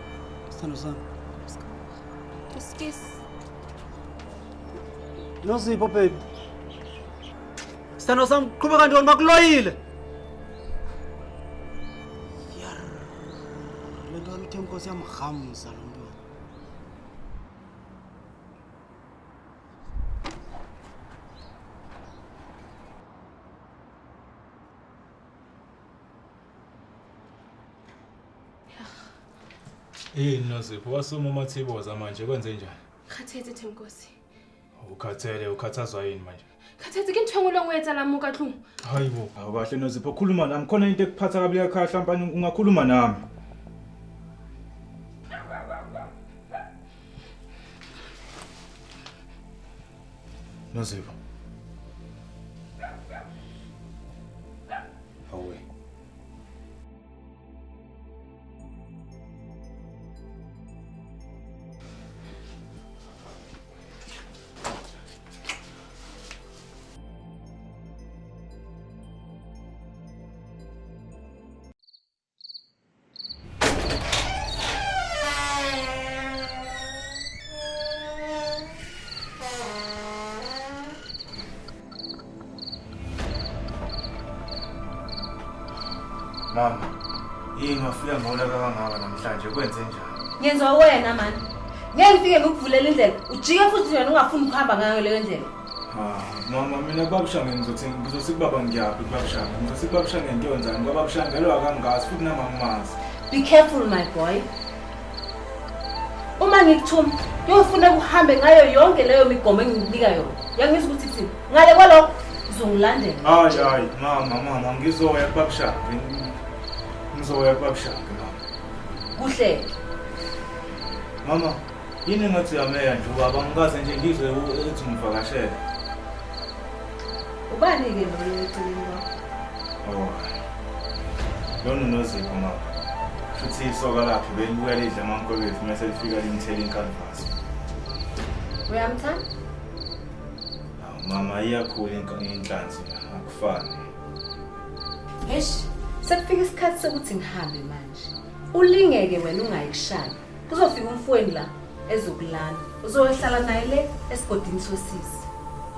Sithando sami. Excuse. Nozipho baby. Sithando sami qhubeka ntoni bakuloyile. Yarr, Le ntwana uthe inkosi yamrhamza lo mntwana. Yini Nozipho wasuma umathiboza manje kwenze njani? Kgathetse Themkosi. Ukhathele ukhathazwa yini manje? Kgathetse ke ntho e nngwe le nngwe e etsahalang mo ka tlung. Hayibo, awukahle Nozipho khuluma nami khona into ekuphatha kabi ekhaya mhlawumbe ungakhuluma nami. Nozipho. Hawe. Mama, yini wafika ngolaka kangaka namhlanje kwenze njani? Ngenziwa wena mani. Ngeke ngifike ngikuvulela indlela. Ujike futhi wena ungafuni ukuhamba ngayo leyo ndlela. Ah, mama mina kubabushange ngizothi ngizothi kubaba ngiyaphi kubabushange. Ngizothi kubabushange ngiyonzani ngoba babushange lo akangazi futhi nami angimazi. Be careful my boy. Uma ngikuthuma kuyofuna uhambe ngayo yonke leyo migomo engikunika yona. Uyangizwa ukuthi kuthini? Ngale kwalokho uzongilandela. Hayi hayi mama mama ngizoya kubabushange. Ngizoya kubabushange mama. Kuhle. Mama, yini engathi uyameya nje ubaba ngikaze nje ngizwe ethi ngivakashele. Ubani-ke loyo eceleni kwakho? Oh. Lona uNozipho mama. Futhi isoka lakhe belibuya lidla amankolwethu mase lifika limthela inkanvasi. Uyamthanda? Awu mama iyakhula inhlanzi akufani. Eish, sekufika isikhathi sokuthi ngihambe manje. Ulingeke wena ungayi kushaya. Kuzofika umfowenu la ezokulala. Uzohlala naye le esigodini sosisi.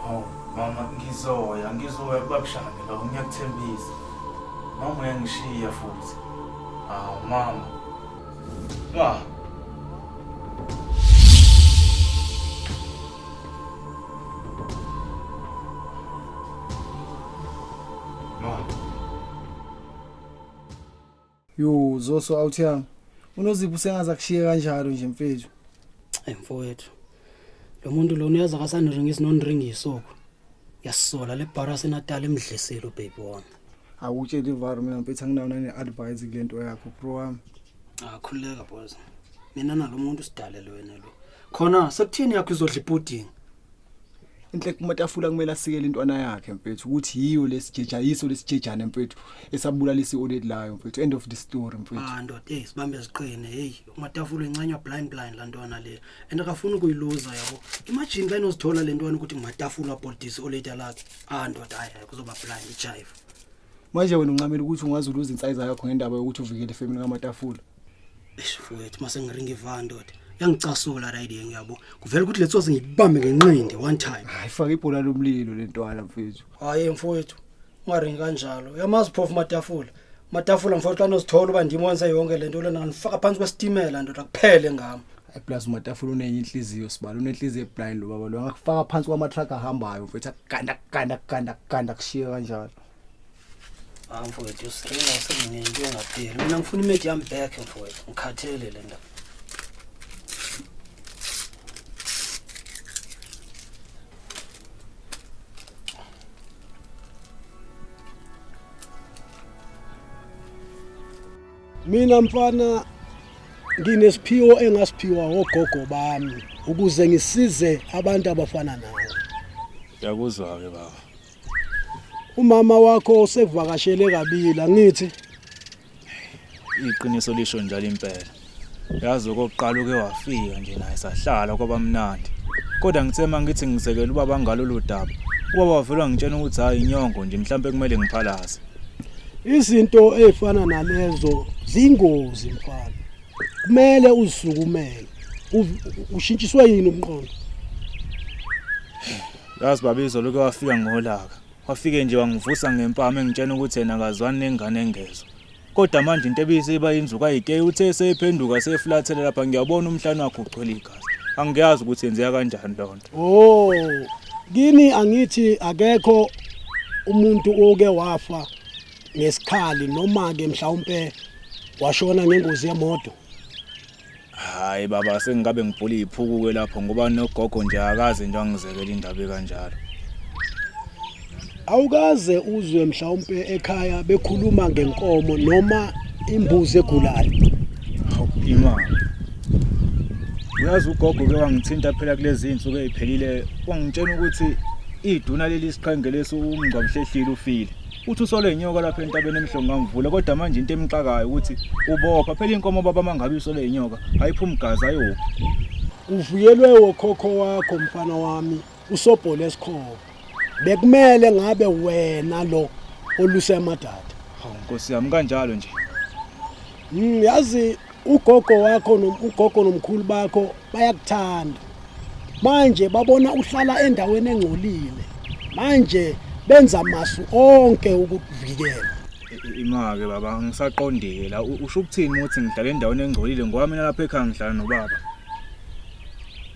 Hawu mama ngizoya ngizoya kubabushange lo ngiyakuthembisa. Mama uyangishiya futhi. Hawu mama. Ma. Ma. Yo Zoso out yami. UNozipho usengaze akushiye kanjalo nje mfethu. Hey mfowethu. Lo muntu lona uyazi akasaniringisi noniringisi oku. Yasola le bhara seNatal imdlisile ubaby wami. Awutsheli ivaro mina mfethu anginayo nane advice kule nto yakho bro wami. Ah khululeka boys. Mina nalo muntu sidalele wena lo. Khona sekuthini yakho izodla ipudding. Inhle kumatafula kumele asikele intwana yakhe mfethu ukuthi yiyo lesijeja yiso lesijejane mfethu esabulalisa ioledi layo mfethu end of the story mfethu. Ah ndoda hey sibambe ziqine hey umatafula incanywa blind blind la ntwana le and akafuni ukuyiluza yabo. Imagine xa inozithola le ntwana ukuthi ngumatafula abhodisa oledi lakhe. Ah ndoda hayi hayi kuzoba blind ijive. Manje wena uncamela ukuthi ungaze uluze insayiza yakho ngendaba yokuthi uvikele ifamily kamatafula. Eish mfowethu mase ngiringa iva ndoda. Yangicasula la idea ngiyabo. Kuvela ukuthi letsozi ngibambe ngenqindi one time. Hayi faka ibhola lomlilo lentwana mfethu. Hayi mfowethu ungaringi kanjalo. Uyamazi phofu matafula. Matafula mfowethu xa nozithola uba ndim wenze yonke le nto lena ngandifaka phantsi kwesitimela ndoda kuphele ngam. Hayi plus umatafula unenye inhliziyo sibalo unenhliziyo eblind lo baba lo angakufaka phansi kwama-truck ahambayo mfethu akuganda kuganda kuganda kuganda kushiye kanjalo. Ah mfowethu usiringa senginento engapheli. Mina ngifuna imedi yami back mfowethu. Ngikhathele le ndaba. Mina mfana nginesiphiwo engasiphiwa ogogo bami ukuze ngisize abantu abafana nawe. Ngiyakuzwa ke baba. Umama wakho usekuvakashele kabili angithi? Iqiniso lisho njalo impela. Yazi okokuqala uke wafika nje naye sahlala kwaba mnandi. Kodwa ngithe mangithi ngizekela ubaba ngalolu daba. Ubaba wavela wangitshela ukuthi hayi inyongo nje mhlambe kumele ngiphalaze. Izinto ezifana nalezo zingozi mfana. Kumele uzisukumele. Ushintshiswe yini umqondo? Yazi baba izolo uke wafika ngolaka. Wafike nje wangivusa ngempama engitshela ukuthi yena akazwani nengane engezwa. Kodwa manje into ebisiba inzuka ayike uthe seyiphenduka sefulathele lapha ngiyabona umhlane wakhe ugcwele igazi. Angiyazi ukuthi yenzeka kanjani lonto. Oh, kini angithi akekho umuntu oke wafa ngesikhali noma ke mhlawumpe washona ngengozi yemoto. Hayi baba sengingabe ngibhula iphuku ke lapho ngoba nogogo nje akaze nje angizekela indaba ekanjalo. Awukaze uzwe mhlawumpe ekhaya bekhuluma ngenkomo noma imbuzi egulayo. Hawu imali. Uyazi ugogo ke wangithinta phela kulezi insuku eziphelile wangitshela ukuthi iduna leli siqhenge lesi umngcwabhlehlile ufile. Uthi usole inyoka lapha entabeni emhlongamvula kodwa manje into emxakayo ukuthi ubopha phela inkomo baba mangabe isole inyoka ayiphumi gazi ayophi. Uvuyelwe wokhokho wakho mfana wami usobhole esikhova. Bekumele ngabe wena lo oluse amadada. Hawu Nkosi yami kanjalo nje. Yazi ugogo wakho ugogo nomkhulu bakho bayakuthanda. Manje babona uhlala endaweni engcolile. Manje benza amasu onke ukukuvikela. Imake baba ngisaqondile la usho ukuthini ukuthi ngihlala endaweni engcolile ngoba mina lapha ekhaya ngihlala nobaba.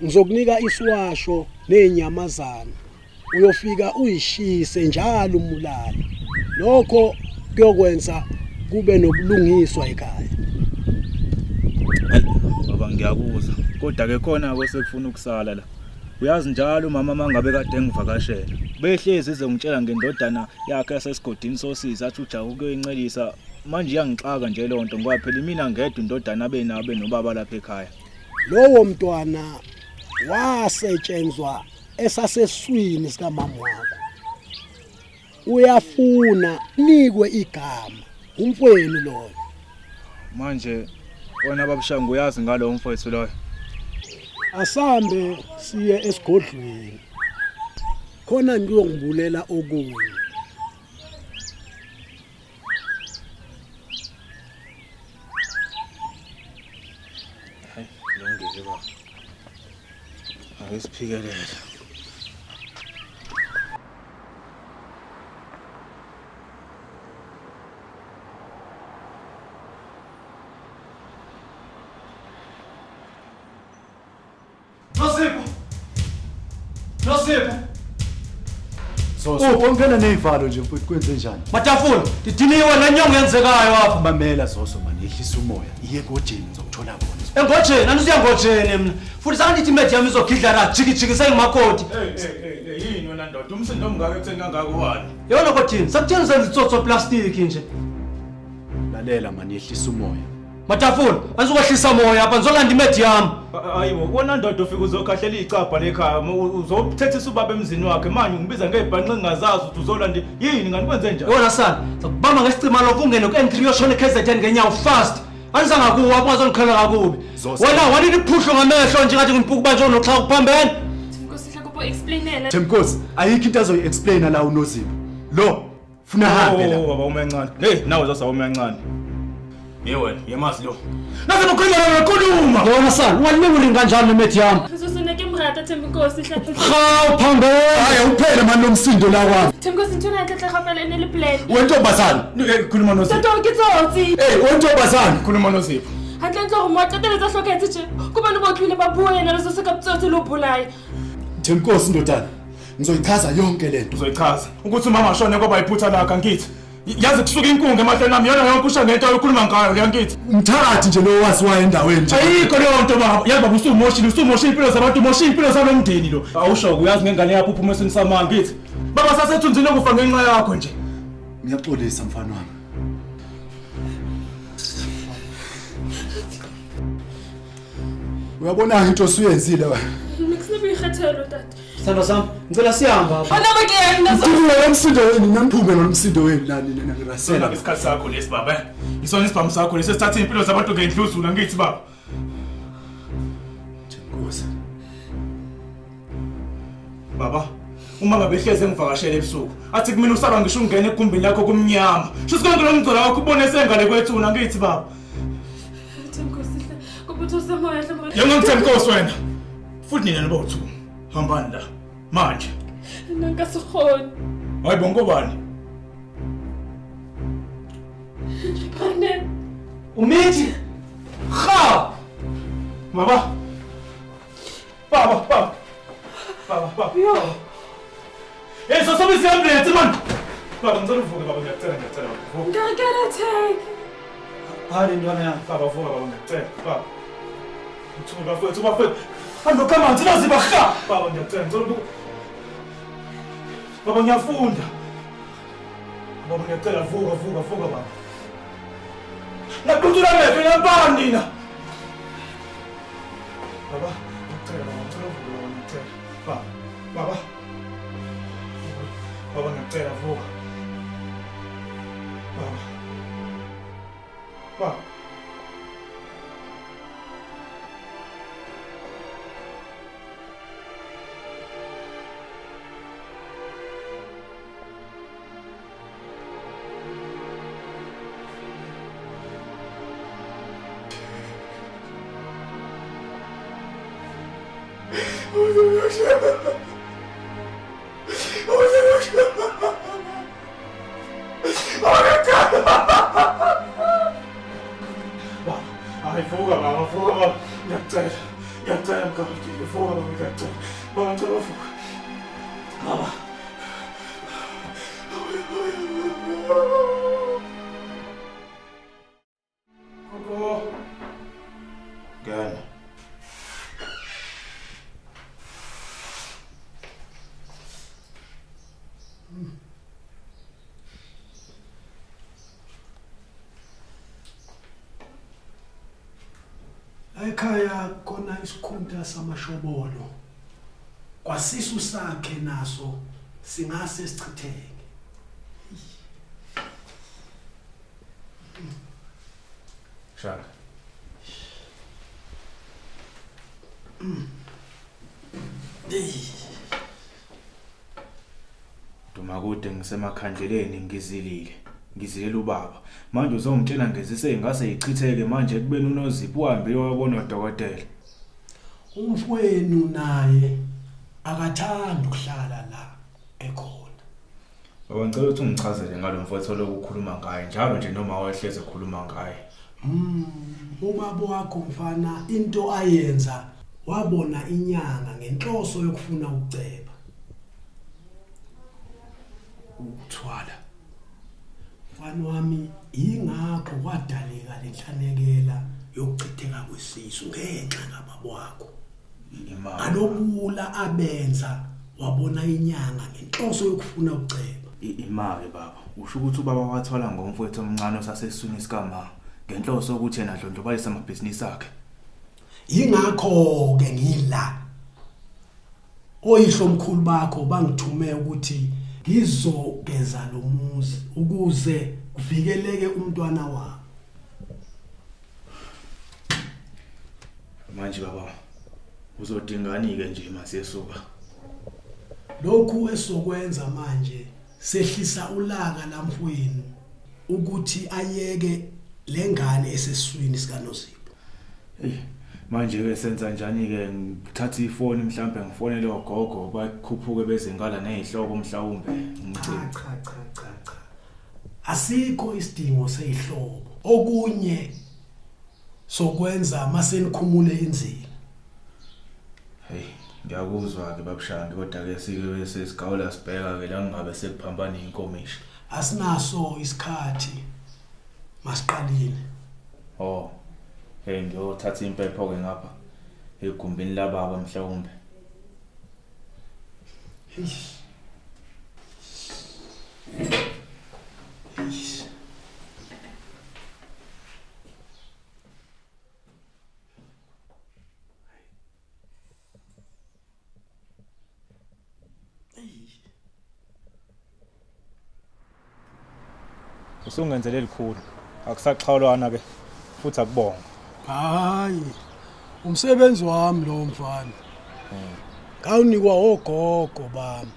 Ngizokunika isiwasho nezinyamazana. Uyofika uyishise njalo umulala. Lokho kuyokwenza kube nobulungiswa ekhaya. Hayi baba ngiyakuzwa kodwa ke khona kwesekufuna ukusala la. Uyazi njalo umama mangabe kade engivakashela. Behlezi ezongitshela ngendodana yakhe yasesigodini sosizi athi ujaha ukuyoyincelisa manje iyangixaka nje lonto ngoba phela imina ngedwa indodana abe nabe nobaba lapha ekhaya. Lowo mntwana wasetshenzwa esaseswini sikamama wakho. Uyafuna nikwe igama umfwenu loyo. Manje wena babushangu uyazi ngalowo mfowethu loyo. Asambe siye esigodlweni. Khona ngiyongibulela okunye. Hayi, lungile baba. Ake siphikelele. Nosipho! Nosipho! Zoso, ungena nezivalo nje mfowethu kwenze njani? Matafula, ndidiniwe le nyongo yenzekayo apha. Mamela Zoso man, yehlisa umoya. Iye engojeni ngizokuthola khona. Engojeni, andizuya ngojeni mna. Futhi sandithi imethi yami izokhidla la jikijiki sengimakoti. Hey hey hey, yini wena ndoda? Umsindo omngaka ekutheni kangaka wani? Yona kodini, sakutheni senza itsotso plastic nje. Lalela man, yehlisa umoya. Matafula, andizukwehlisa moya apha, ndizolanda imethi yami. Hayibo, wena ndoda ufika uzokhahlela icabha lekhaya, uzothethisa ubaba emzini wakhe. Manje ungibiza ngezibhanqi engingazazi ukuthi uzolanda yini ngani kwenze njani? Yona sana, sakubamba ngesicima lokho ungene ku-N3 uyoshona e-KZN ngenyawo fast. Andizangakuwa apho ungazondiqhela kakubi. Wena wanini iphuhlo ngamehlo nje ngathi ngimpuku banje unoxhaka kuphambene. Nkosi hle kopo explainela. Themkosi, ayikho into azoyi-explaina la uNozipho. Lo Funa hambe la. Oh baba umencane. Hey nawe zosa umencane. Ye wena, yemazi lo. Naze nokhuluma nakhuluma. Yona sana, ungalinga kanjani nemethi yami? Zosona ke mrata Thembinkosi hle. Hawu phambene. Hayi uphele mani lo msindo la kwami. Thembinkosi ntho ena tletla gafela e ne le plan. Wentombazana. Khuluma noZipho. Toto ke tsotsi. Hey wentombazana. Khuluma noZipho. Hantle ntle gore mo qeteletse hloketse tje. Ke bane ba utlwile ba bua yena le se ka tsotsi lo bolaya. Thembinkosi ndodana. Ngizoyichaza yonke lento. Uzoyichaza ukuthi umama ashone kwaba iphutha lakhe angithi. Yazi kusuka inkungu emahlweni ami yona yonke usha ngento okhuluma ngayo le angithi. Umthakathi nje lo waziwayo endaweni nje. Ayikho leyo nto baba. Yazi baba usumoshile, usumoshile impilo zabantu, umoshile impilo zalomndeni lo. Awusho uyazi ngengane yakho uphuma esini samanga ngithi. Baba sasethunzini okufa ngenxa yakho nje. Ngiyaxolisa mfana wami. Uyabona into osuyenzile wena. Ngikusebe ikgethelo tata. Sithando sami, ngicela sihamba apha. Ona ba ke ya nna Ngiphume lo msindo wenu, naniphume lo msindo wenu nani nina ngirasela. Sona isikhathi sakho lesi baba. eh? Isona isibhamu sakho lesi esithatha impilo zabantu ngendluzula ngithi baba. Nkosi. Baba, uma ngabe hleze engivakashele ebusuku, athi kumina usaba ngisho ungena egumbini lakho kumnyama. Shuthi konke lo mgcola wakho ubone sengale kwethuna ngithi baba. Thembinkosi hle. Kopo thusa moya hle. Yebo ngithemkosi wena. Futhi nina nibo two. Hambani la. Manje. Nna nka se kgone. Hayi bo ngobani? Pregnant. Umithi. Ha! Baba. Baba, baba. Baba, baba. Yo. Hey, so sobe siyambulance man. Baba ngicela uvuke baba ngiyacela ngiyacela. Vuka. Nka get attack. Hayi ntwana yami. Baba vuka baba ngiyacela. Baba. Ngithume bafowethu bafowethu. Hamba kamanzi naziba ha. Baba ngiyacela ngicela uvuke. Baba ngiyafunda. Baba ngiyacela vuka vuka vuka baba. Naquthula amehlo niyabani nina. Baba ngiyacela baba ngicela uvuke baba ngiyacela. Baba baba. Baba ngiyacela vuka. Baba. Baba. Baba. Gogo. Ngena. Ekhaya khona isikhunta samashobolo. Kwasisu sakhe naso singase sichitheke. Shaka. Dumakude ngisemakhandleleni ngizilile. Ngizilela ubaba. Manje uzongitshela ngezise ingase ichitheke manje ekubeni uNozipho uhambe wabona udokotela. Umfowenu naye akathandi ukuhlala la ekhona. Baba ngicela ukuthi ungichazele ngalo mfowethu oloku ukhuluma ngaye njalo nje noma wayehlezi ekhuluma ngaye. Ubaba wakho mfana into ayenza wabona inyanga ngenhloso yokufuna ukuceba. Ukuthwala. Mfana wami ingakho kwadaleka lenhlanekela yokuchitheka kwesisu ngenxa kababa wakho. Ngalobula abenza wabona inyanga ngenhloso yokufuna ukuceba. Imake baba, usho ukuthi ubaba wathwala ngomfowethu omncane osasesiswini sikama ngenhloso yokuthi yena adlondlobalise amabhizinisi akhe. Yingakho ke ngila. Oyihlo mkhulu bakho bangithume ukuthi ngizogeza lo muzi ukuze kuvikeleke umntwana wabo. Manje baba uzodingani ke nje masiyesuka. Lokhu esokwenza manje sehlisa ulaka lamfowenu ukuthi ayeke lengane esesiswini sikaNozipho. Ey manje ke senza njani ke ngithatha ifoni mhlambe ngifonele ogogo bakhuphuke beze ngala nezihloko mhlawumbe ngicela. Cha cha cha cha. Asikho isidingo sezihlobo. Okunye sokwenza masenikhumule inzila. Hey, ngiyakuzwa ke babushangi kodwa ke sike bese sigawula sibheka ke la kungabe sekuphambana inkomishi. Asinaso isikhathi masiqalile. Oh. Hey ngiyothatha impepho ke ngapha egumbini lababa mhlawumbe. Eish. Eish. Usungenzele elikhulu. Akusaxhawulwana ke futhi akubonga. Hayi. Umsebenzi wami lo mfana. Ngawunikwa ogogo bami.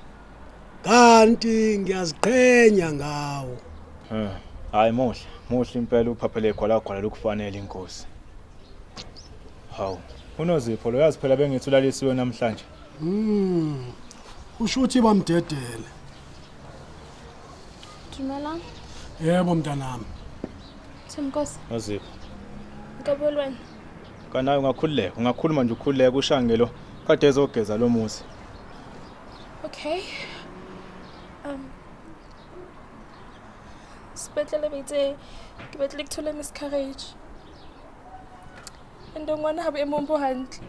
Kanti ngiyaziqhenya ngawo. Eh, hayi muhle, muhle impela uphaphele igwalagwala lokufanele inkosi. Hawu, uNozipho lo yazi phela bengithi ulalisiwe namhlanje. Usho ukuthi bamdedele. Dumelang. Yebo mntanami. Themkosi. Nozipho. Ngikabelweni. Kanayo ungakhululeka, ungakhuluma nje ukhululeka ushange lo. Kade ezogeza lo muzi. Okay. Um Sepetlele ba itse ke batlile ke thole miscarriage. And ngwana ha boemong bo hantle.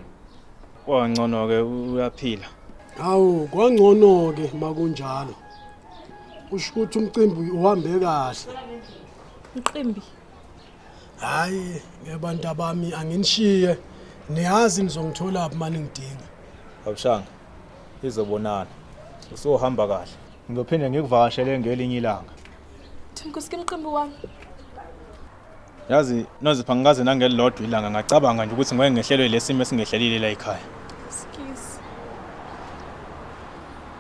Kwangcono ke uyaphila. Hawu kwangcono ke makunjalo. Usho ukuthi umcimbi uhambe kahle. Umcimbi. Hayi ngebantu abami anginishiye. Niyazi nizongithola phi mani ngidinga. Awushanga. Izobonana. Usuhamba kahle. Ngizophinde ngikuvakashele ngelinye ilanga. Themkosi ke mcimbi wami. Yazi Nozipha ngikaze nangelilodwa ilanga ngacabanga nje ukuthi ngeke ngehlelwe lesimo esingehlelile la ekhaya. Excuse.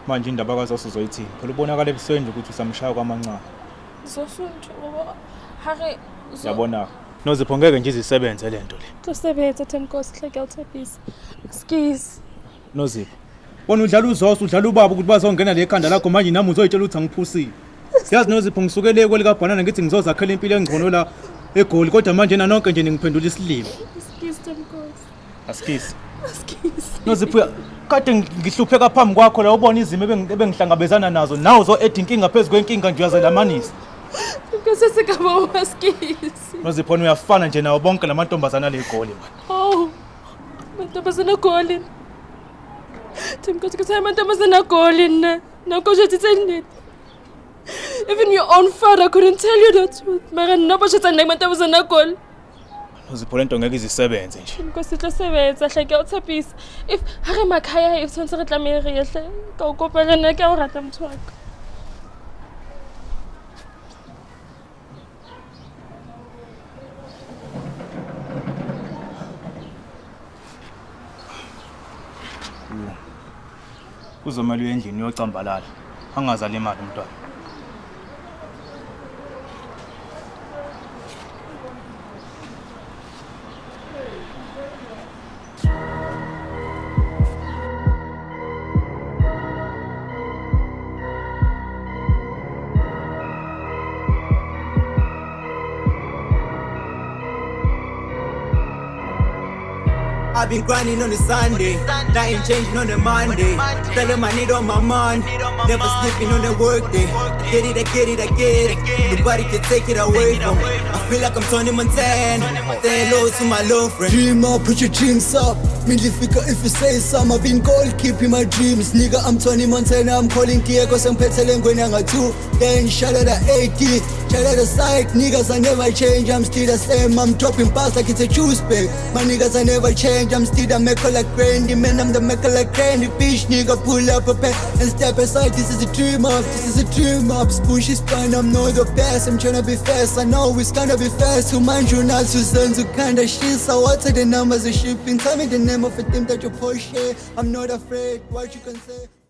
Manje indaba kaZoso uzoyithini? Phela ubonakala ebusweni nje ukuthi usamshaya kwamancane. Zoso ntho baba ha re Yabona. Nozipho ngeke nje izisebenze lento le. Tlo sebetsa Themkosi hle ke o tshepisa. Excuse. Nozipho. Wena udlala uZoso udlala ubaba ukuthi bazongena le khanda lakho manje nami uzoyitshela ukuthi angiphusile. Yazi Nozipho ngisukele kwelikaBhanana ngithi ngizozakhela impilo engcono la eGoli kodwa manje nanonke nje ningiphendula isilima. Excuse Themkosi. Asikisi. Excuse. Nozipho Kade ngihlupheka phambi kwakho la ubona izimo ebengihlangabezana nazo nawe uzo-add inkinga phezu kwenkinga nje uyazelamanisa. Nkosi sikaba umaskisi. Noziphona uyafana nje nawo bonke lamantombazana ale goli man. Oh. Mantombazana goli. Themkosi ke tsaya mantombazana goli nna. Nako jwetsitse nnete. Even your own father couldn't tell you the truth. Mara nna ba jwetsa nna mantombazana goli. Nozipho lento ngeke izisebenze nje. Nkosi tlo sebetsa hle ke a o tshepisa. If ha re makhaya if tshwanetse re tlamehe re ye hle ka o kopa le nna ke a o rata motho wa ka. Kuzomele uye endlini uyocambalala. Angazali imali umntwana. I've been grinding on the Sunday, nothing changing on the Monday. Telling my need on my mind, never sleeping on the workday. Get it, I get it, I get it. Nobody can take it away from me. I feel like I'm Tony Montana. Say hello to my little friend. Dream up, put your dreams up. Middle finger if you say some. I've been goalkeeping my dreams. Nigga, I'm Tony Montana. I'm calling Diego sengiphethe ngwenya nga-2. Then shout out to AD, shout out to Psych. Niggas, I never change. I'm still the same. I'm dropping bars like it's a juice bag. My niggas, I never change. I'm still the maker like Randy. Man, I'm the maker like Randy. Bitch, nigga, pull up a pen and step aside. This is a dream up. This is a dream up. Push is fine. I'm not the best. I'm tryna be fast. I know it's gonna be fast. Who mind you not to send to kinda shit. So what are the numbers of shipping? Tell me the name of a team that you push. Yeah. I'm not afraid. What you can say?